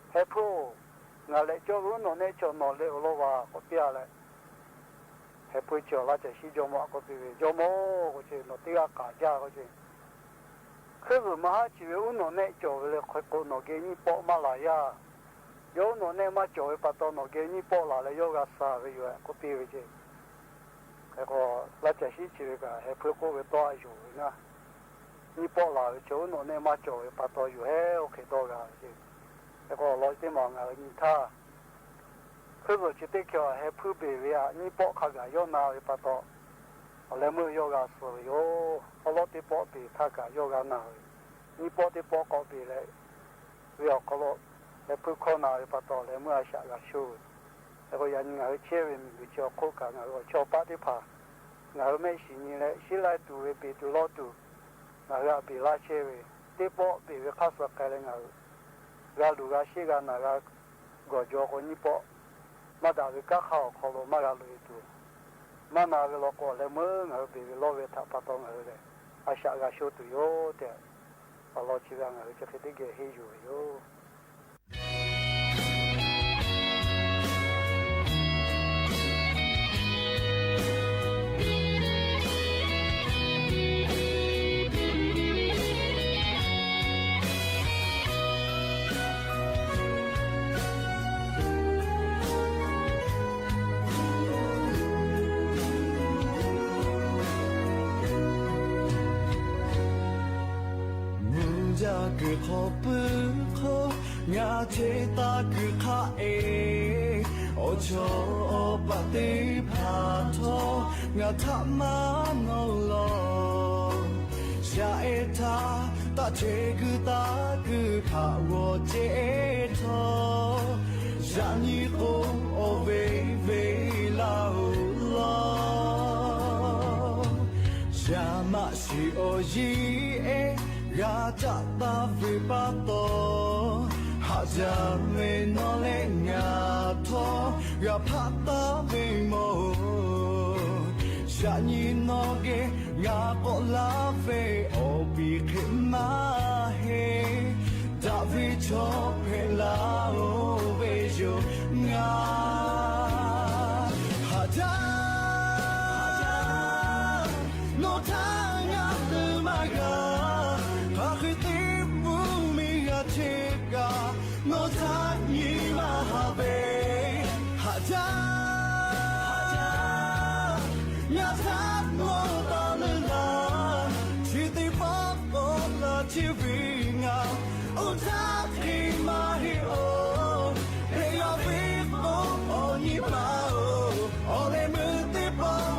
Heh hpuiˇ-oˬ, ngaˬ lehꞈ cawˇ ve uˉ nawꞈ nehˆ cawˬ nawˬ lehꞈ-oˬ law vaˬ k'awꞈ piˇ-a leh, heh hpuiˇ chi awˬ laˇ caˬ shiˉ jawˇmawˇ aꞈ k'oˆ piˇ ve, Jawˇmawˇ k'oˆ ce, nawˬ teˇ g'aˇ k'aꞈ jaˇ k'oˆ ce, hkuiˉ zuhˬ ma haˉ chi ve uˉ nawꞈ nehˆ cawˬ ve le hk'e k'o nawˬ geh nyiˇ pawˆ maˇ laˬ yaˇ. Yawˇ uˉ nawꞈ nehˆ maˇ cawˬ ve pa taw nawˬ geh nyiˇ pawˆ laˬ leh yawˇ g'a suh ve yoˬ-ehˍ k'oˆ piˇ ve ceˇ. Hk'e k'o, laˇ caˬ shiˉ chi ve kaꞈ heh hpuiˇ k'oˆ ve tawˇ a yonˍ ve naˇ, nyiˇ pawˆ laˬ ve chi uˉ nawꞈ nehˆ maˇ cawˬ ve pa taw yoˬ hehˉ oˇ hk'e dawˇ g'a ve ceˇ. Hk'e k'o, awˬ lawn teˇ maˬ ngaˬ hui nyi htaˇ, hkuiˉ zuhˬ chi teˇ hkeh heh hpuiˇ beˬ ve htaꞈ nyiˇ pawˆ hk'a gaˬ yawˇ na ve pa taw, awˬ leh meuˇ yawˇ g'a suh ve yoˬ. Awˉ lawˉ teˇ pawˆ beˬ htaˇ kaꞈ yawˇ g'a na ve, nyiˇ pawˆ teˇ pawˆ k'awꞈ beˬ leh ve awˬ hk'aw lo, heh hpuiˇ hkawˇ na ve pa taw leh meuˇ a shaꞈ g'a sho ve. Hk'e k'o, yaꞈ nyi ngaˬ hui chehˇ ve miˬguiˬ chi awˬ hk'oˆ kaꞈ ngaˬ hui awˬ chawˇ paˆ teˇ hpaˍ ngaˬ hui mehˆ shiˍ nyi leh shiˉ laiˉ tuˬ ve beˬ tuˬ lawˇ tuˬ, ngaˬ hui aꞈ beˬ laˇ chehˇ ve, teˇ pawˆ beˬ ve hk'aˇ suh k'ai leh ngaˬ hui g'a luˬ g'a sheˆ g'a naˬ g'a gawˬ jaw k'o nyiˇ pawˆ maˇ daꞈ ve kanˉ hk'aˇ awˬ hk'aw lo maˇ g'a loꞈ e tuˬ, maˇ na ve law k'o, awˬ leh meuˇ ngaˬ hui beˬ ve lawˇ ve htaꞈ pa taw ngaˬ hui lehˬ, a shaꞈ g'a sho tuˬ yoˬ tehꞈ, awˬ lawn chi ve ngaˬ hui chi hk'e teˇ geh henˇ yuˬ ve yoˬ. Mvuhˇ jaˇ kuiˬ hk'aw puiˉ hk'aw, ngaˬ hteˇ taˇ kuiˬ hk'aˆ e, awˬ chawˇ awˬ paˆ teˇ hpaˍ htawˇ ngaˬ htaꞈ maˇ nawˬ lawˬ. Shaꞈ ehˉ htaˇ taˆ chehˇ kuiˬ taˇ kuiˬ htaꞈ g'awˬ cehˇ htawˇ, yaꞈ nyi k'o, awˬ ve ve laˇ-oˬ law. Yaꞈ maˆ shiˍ awˬ yiˇ ehˉ g'a caˆ taˍ ve pa taw, haꞈ jaˇ ve nawˬ leh ngaˬ htawˇ g'a hpaˆ taˍ ve mawˬ-oˬ. Yaꞈ nyi nawˬ geh ngaˬ k'awꞈ laˇ ve awˬ piˍ hk'e maˇ heˆ. Daꞈ ve chaw hpehꞈ laˇ-oˬ ve yoˬ ngaˬ. Haꞈ jaˇ, nawˬ htaꞈ ngaˬ te maˇ g'a. Hk'aˬ hk'e teˇ pun miˬ g'a chehˇ kaꞈ, nawˬ htaꞈ nyi maˇ haꞈ ve. Haꞈ jaˇ, ngaˬ htaꞈ nawˬ taˇ leuˉ laˇ. Chi teˇ pawˆ k'awꞈ la chehˇ ve ngaˬ, oˇ htaˇ hk'e maˇ heˆ-oˬ. Hk'e g'a ve k'o, awˬ nyi ma-oˬ, awˬ leh meuˇ teˇ pawˆ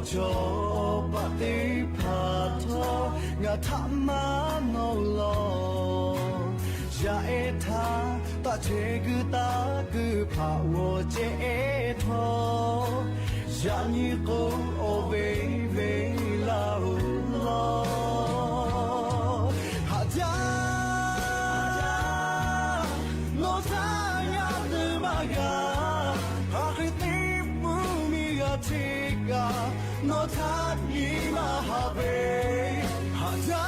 Chaw paˍ teˇ hpaˍ htawˇ ngaˬ htaꞈ maˇ nawˬ lawˬ. Yaˇ ehˉ htaˇ taˇ chehˇ kuiˬ taˇ kuiˬ hpaꞈ g'awˬ ceh ehˉ htawˇ, yaꞈ nyi k'o, awˬ ve ve laˇ oˬ lawˬ. Haꞈ jaˇ, nawˬ htaꞈ yaˇ tuˬ maˇ g'a. Hk'aˬ hk'e teˇ pun miˬ g'a teˇ-a, nawˬ htaꞈ nyi maˇ haꞈ ve. Haꞈ jaˇ,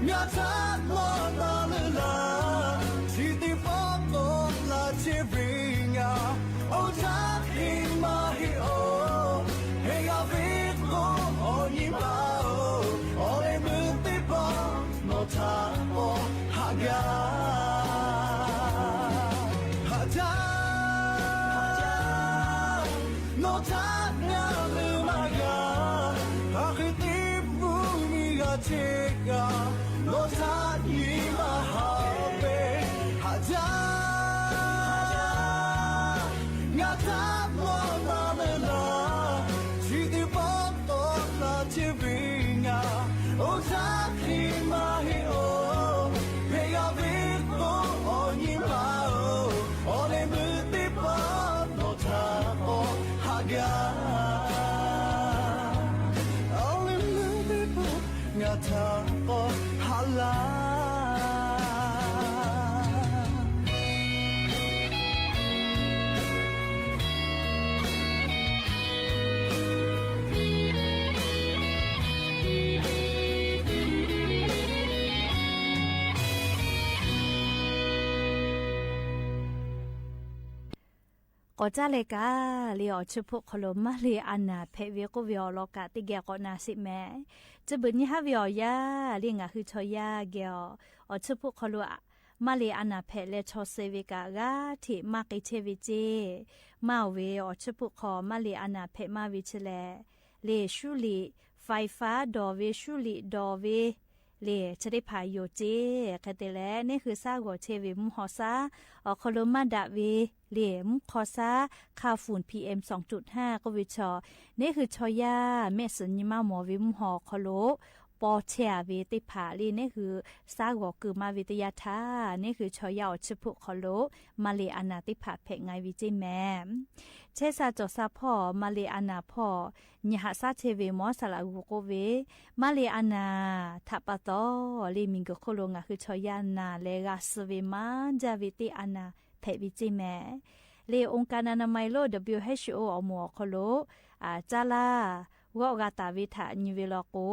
ngaˬ htaꞈ nawˬ taˇ leuˉ laˇ. Chi teˇ pawˆ k'awꞈ la chehˇ ve ngaˬ, oˇ htaˇ hk'e maˇ heˆ-oˬ. Hk'e g'a ve k'o, awˬ nyi ma oˬ, awˬ leh meuˇ teˇ pawˆ nawˬ htaꞈ k'awꞈ haꞈ g'a. Haꞈ jaˇ, nawˬ htaꞈ ngaˬ leuˉ maˇ g'a. Hk'aˬ hk'e teˇ pun miˬ g'a chehˇ kaꞈ, nawˬ htaꞈ nyi maˇ haꞈ ve. Haꞈ jaˇ, ngaˬ htaꞈ nawˬ taˇ leuˉ laˇ. Chi teˇ pawˆ k'awꞈ la chehˇ ve ngaˬ, oˇ htaˇ hk'e maˇ heˆ-oˬ. Hk'e g'a ve k'o, awˬ nyi ma oˬ, awˬ leh meuˇ teˇ pawˆ nawˬ htaꞈ k'awꞈ haꞈ g'a. Awˬ leh meuˇ teˇ pawˆ ngaˬ htaꞈ k'awꞈ haꞈ laˇ. K'awꞈ caˇ leh kaꞈ le, awˬ chi hpawˆ hk'aw lo maˇ le a naˍ hpehꞈ ve k'oˆ ve awˬ lawn kaꞈ teˇ geh k'awꞈ na sheˍ mehˍ. Chi beuꞈ nyi haˉ ve awˬ yanˇ le, ngaˬ hui chaw yaˇ geh awˬ, awˬ chi hpawˆ hk'aw lo maˇ le a naˍ hpehꞈ leh chaw suh ve kaꞈ g'aˇ hteꞈ maˇ k'ai chehˇ ve ceˇ. Maˇ oˬ ve awˬ chi hpawˆ hk'aw maˇ le a naˍ hpehꞈ maˇ ve chi lehˬ, le shuˉ liꞈ ไฟฟ้า dawˬ ve, shuˉ liꞈ dawˬ ve le, chi teˇ hpaˍ yoˬ ceˇ. Hk'e te leh, neˇ hui shaˉ g'awˬ chehˇ ve mvuhˇ haw shaˉ awˬ hk'aw lo maˇ daꞈ ve le, mvuhˇ hk'aw shaˉ ค่าฝุ่น PM สองจุดห้า k'oˆ ve chaw, neˇ hui chaw yaˇ mehˆ suhˍ nyi maˇ mawˬ ve mvuhˇ haw awˬ hk'aw lo paw chehˇ-a ve teˇ hpaˍ le, neˇ hui shaˉ g'awˬ keu maˇ ve teˇ yanˇ htaˇ, neˇ hui chaw yaˇ awˬ chi hpawˆ hk'aw lo maˇ le a naˍ teˇ hpaˍ hpehꞈ nga ve ceˇ mehˍ. Chehˇ sha cawˬ sha hpawˇ maˇ le a naˍ hpawˇ nyi haꞈ shaˉ chehˇ ve mawˇ saˍ laꞈ g'uˬ k'oˆ ve, maˇ le a naˍ htaꞈ pa taw le, miˬguiˬ hk'oˆ lo ngaˬ hui chaw yaˇ naˬ leh g'a suh ve maˇ jaˇ ve teˇ a naˍ hpehꞈ ve ceˇ mehˍ. Le องค์การอนามัยโลก WHO awˬ moˍ awˬ hk'aw lo caˇ laˇ g'awˆ g'a taˍ ve htaꞈ nyi ve law k'o,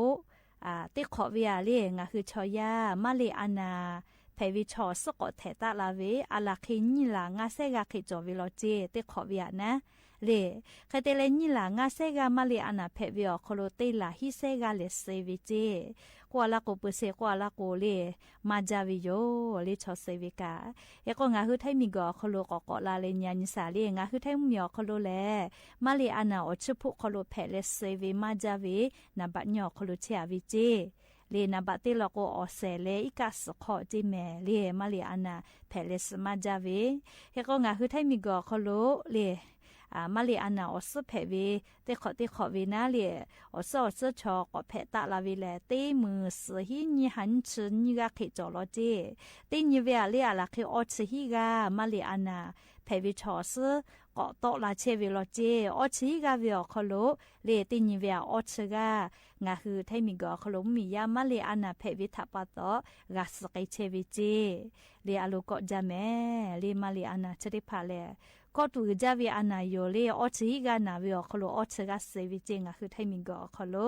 teˇ hk'awꞈ ve-a le, ngaˬ hui chaw yaˇ maˇ le a naˍ hpehꞈ ve chaw awˬ suhˉ k'awꞈ htehꞈ taˆ la ve, a laˬ hk'e nyiˇ laˬ ngaˇ sehˉ g'aˇ hk'e cawˬ ve law ceˇ, teˇ hk'awꞈ ve-a naˉ le. Hk'e te leh, nyiˇ laˬ ngaˇ sehˉ g'aˇ maˇ le a naˍ hpehꞈ ve awˬ hk'aw lo teˇ laˬ hiˉ sehˉ g'aˇ lehˬ suh ve ceˇ. K'oˆ-a laˇ k'o, peuˬ sheˍ k'oˆ-a laˇ k'o le, maˇ jaˇ ve yoˬ le, chaw suh ve kaꞈ. Hk'e k'o, ngaˬ hui Htaiˇ miˬguiˬ awˬ hk'aw lo k'awꞈ k'awꞈ la leh nyi-a nyi shaˍ le, ngaˬ hui Htaiˇ mvuhˇmiˬ awˬ hk'aw lo lehˬ, maˇ le a naˍ awˬ chi hpawˆ hk'aw lo hpehꞈ leh suh ve maˇ jaˇ ve, naˍ baꞈ nyi awˬ hk'aw lo chehˇ-a ve ceˇ. Le naˍ baꞈ teˇ law k'o, awˬ shehˍ leh iˉ kaˆ suhˍ hk'aw ceˇ mehˍ le, maˇ le a naˍ hpehꞈ leh suh maˇ jaˇ ve. Hk'e k'o, ngaˬ hui Htaiˇ miˬguiˬ awˬ hk'aw lo le, maˇ le a naˍ awˬ suhˉ hpehꞈ ve teˇ hk'awꞈ teˇ hk'awꞈ ve naˉ le, awˬ suhˉ awˬ suhˉ chaw k'awꞈ hpehꞈ taˆ la ve lehˬ, teˇ meunˍ suhˍ hiˉ nyiˇ ha nyiˇ chi nyiˇ g'aˇ hk'e cawˬ law ceˇ. Teˇ nyi ve-a le, a laˬ hk'e awˇ chi hiˉ g'aˇ maˇ le a naˍ hpehꞈ ve chaw awˬ suhˉ k'awꞈ tawˆ la chehˇ ve law ceˇ. Awˇ chi hiˉ g'aˇ ve awˬ hk'aw lo le, teˇ nyi ve-a awˇ chi g'aˇ ngaˬ hui Htaiˇ miˬguiˬ awˬ hk'aw lo mvuhˇmiˬ yaˇ maˇ le a naˍ hpehꞈ ve htaꞈ pa taw g'a suh k'ai chehˇ ve ceˇ. Le a lo kawˆ jaˇ mehˍ le, maˇ le a naˍ chi teˇ hpaˍ lehˬ, kawˆ tuˬ uiˍ jaˇ ve a naˍ yoˬ le, awˇ chi hiˉ g'aˇ naˍ ve awˬ hk'aw lo awˇ chi g'aˇ suh ve ceˇ, ngaˬ hui Htaiˇ miˬguiˬ awˬ hk'aw lo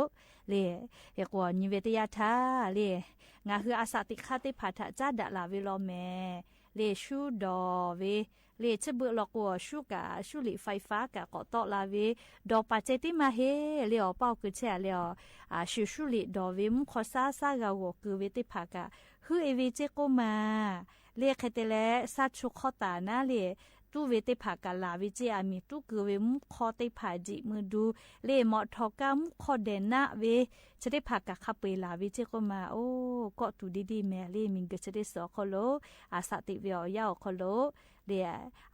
le. Hk'e k'o, nyi ve teˇ yanˇ htaˇ le, ngaˬ hui a shaꞈ teꞈ hk'aˇ teˇ hpaˍ htaꞈ caˉ daꞈ laˬ ve law mehˍ le, shuˉ dawˬ ve le, chi beuꞈ law k'o, shuˉ kaꞈ shuˉ liꞈ ไฟฟ้า kaꞈ k'awꞈ tawˆ la ve, dawˬ paˍ ceh tiˉ maˇ heˆ le, awˬ paˇ awˬ kui chehˇ-a leh, a shu shuˉ liꞈ dawˬ ve mvuhˇ hk'aw shaˉ shaˉ g'a g'awˬ keu ve teˇ hpaˍ kaꞈ huˉ-e ve ceˇ k'oˆ maˬ le. Hk'e te leh, shaˉ chu hk'awˇ taˍ naˉ le, tuˉ ve teˇ hpaˍ kaꞈ laˬ ve ceˇ, aˬ miˍ tuˉ keu ve mvuhˇ hk'awˇ teˇ hpaˍ jiꞈ mui du le, mawꞈ htawˍ kaˇ mvuhˇ hk'awˇ dehˬ naˆ ve chi teˇ hpaˍ kaꞈ hk'a peu-eˬ laˬ ve ceˇ k'oˆ ma, oˇ kawˆ tuˬ deˇ deˇ mehˍ le. Miˬguiˬ chi teˇ suhˍ awˬ hk'aw lo, aˬ saꞈ teꞈ ve awˬ yanˇ awˬ hk'aw lo le,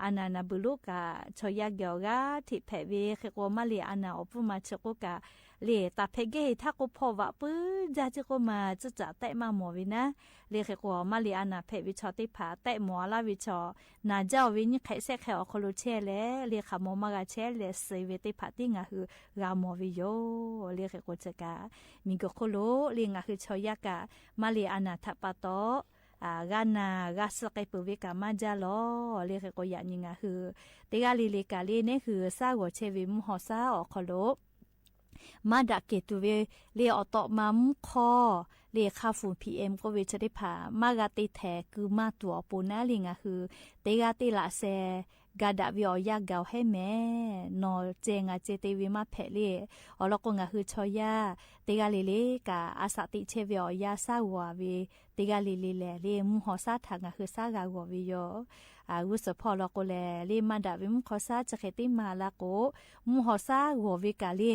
a naˍ naˍ beuˬ lonˉ kaꞈ chaw yaˇ geh awˬ g'aˇ hteꞈ hpehꞈ ve hk'e k'o, maˇ le a naˍ awˬ puiˉ ma chi k'oˆ kaꞈ le, taˍ hpehꞈ gehˇ heˍ htaˇ k'o hpawˇ vaꞈ puiˉ jaˇ ceˇ k'oˆ ma, tcuhˇ caꞈ tehˆ maˇ mawˬ ve naˉ. Le hk'e k'o, maˇ le a naˍ hpehꞈ ve chaw teˇ hpaˍ tehˆ mawˬ a laˇ ve chaw, naˍ jaˇ-oˬ ve nyiˇ hk'ehꞈ shehˆ hk'ehꞈ awˬ hk'aw lo chehˇ leh, le hk'aˬ mawˬ maˇ g'a chehˇ leh suh ve teˇ hpaˍ tiˉ ngaˬ hui g'a mawˬ ve yoˬ. Le hk'e k'o chi kaꞈ, miˬguiˬ hk'oˆ lo le ngaˬ hui chaw yaˇ kaꞈ maˇ le a naˍ htaꞈ pa taw g'a naˬ g'a suh k'ai peuˬ ve kaꞈ maˇ jaˇ lawˬ. Le hk'e k'o, yaꞈ nyi ngaˬ hui teˇ g'aˇ le le kaꞈ le, neˉ hui shaˉ g'awˬ chehˇ ve mvuhˇ haw shaˉ awˬ hk'aw lo maˇ daꞈ kehˬ tuˬ ve le awˬ tawꞈ ma mvuhˇ hk'awˇ le hk'a fuˍ piˍ-eˍ k'oˆ ve chi teˇ hpaˍ maˇ g'a te htehˍ keu maˇ tuˬ awˬ pon naˉ le, ngaˬ hui teˇ g'aˇ teˇ laꞈ sheh ga daꞈ ve awˬ yanˇ gaˬ-oˬ hehˉ mehˍ. Nawˬ ceh ngaˬ ceh te ve maˇ hpehꞈ le. Awˬ lawn k'o, ngaˬ hui chaw yaˇ teˇ g'aˇ le le kaꞈ a saꞈ teꞈ chehˇ ve awˬ yanˇ shaˉ g'awˬ ve teˇ g'aˇ le le lehˬ le, mvuhˇ haw shaˉ htaꞈ ngaˬ hui shaˉ g'a g'awˬ ve yoˬ. G'uˇ suhˍ hpawˇ law k'o lehˬ, le maˇ daꞈ ve mvuhˇ hk'awˇ shaˉ chi hk'e teˇ maˬ la k'o, mvuhˇ haw shaˉ g'awˬ ve kaꞈ le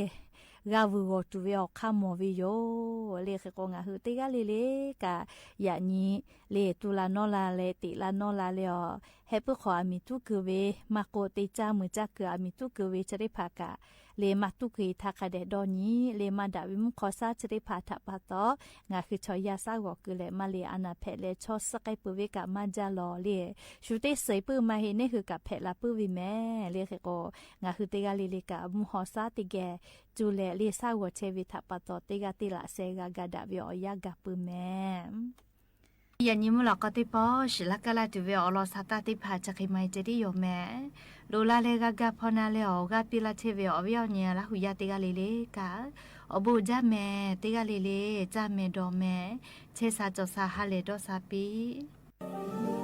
g'a vuiˬ g'awˬ tuˬ ve awˬ hk'aˇ mawˬ ve yoˬ. Le hk'e k'o, ngaˬ hui teˇ g'aˇ le le kaꞈ yaꞈ nyi le tu la nawˇ la leh teꞈ la nawˇ la leh, awˬ heh puiˉ hk'awꞈ aˬ miˍ tuˉ keu ve, maˇ k'o te caˇ mui caˇ keu aˬ miˍ tuˉ keu ve chi teˇ hpaˍ kaꞈ le maˇ tuˉ keu-e htaˇ hk'a dehꞈ dawˇ nyi. Le maˇ daꞈ ve mvuhˇ hk'awˇ shaˉ chi teˇ hpaˍ htaꞈ pa taw ngaˬ hui chaw yaˇ shaˉ g'awˬ keu leh maˇ le a naˍ hpehꞈ leh chaw suh k'ai peuˬ ve kaꞈ maˇ jaˇ lawˬ le. Shu teˇ suhˍ puiˉ maˇ heˆ, neˉ hui kaꞈ hpehꞈ la puiˉ ve mehˍ. Le hk'e k'o, ngaˬ hui teˇ g'aˇ le le kaꞈ mvuhˇ haw shaˉ teˇ geh cuˇ leh le shaˉ g'awˬ chehˇ ve htaꞈ pa taw teˇ g'aˇ teˇ laꞈ sheh g'a ga daꞈ ve awˬ yanˇ gaˬ peuˬ mehˍ. Yaꞈ nyi mvuhˇ lawꞈ k'aw teˇ pawˆ shiˍ laˇ kaˇ laˇ tuˬ ve awˬ lawn sa taˇ teˇ hpaˍ chi hk'e maˇ heˆ ceh tiˉ yoˬ mehˍ. Loꞈ la leh g'a ga hpaw na leh awˬ g'aˇ piˇ laˇ chehˇ ve awˬ viˉ awˬ nyi Laˇ huˍ yaˇ teˇ g'aˇ le le kaꞈ, awˬ bon uiˍ jaˇ mehˍ. Teˇ g'aˇ le le caˇ mehˍ dawˬ mehˍ, chehˇ sha cawˬ sha ha lehˬ dawˇ sha piˇ.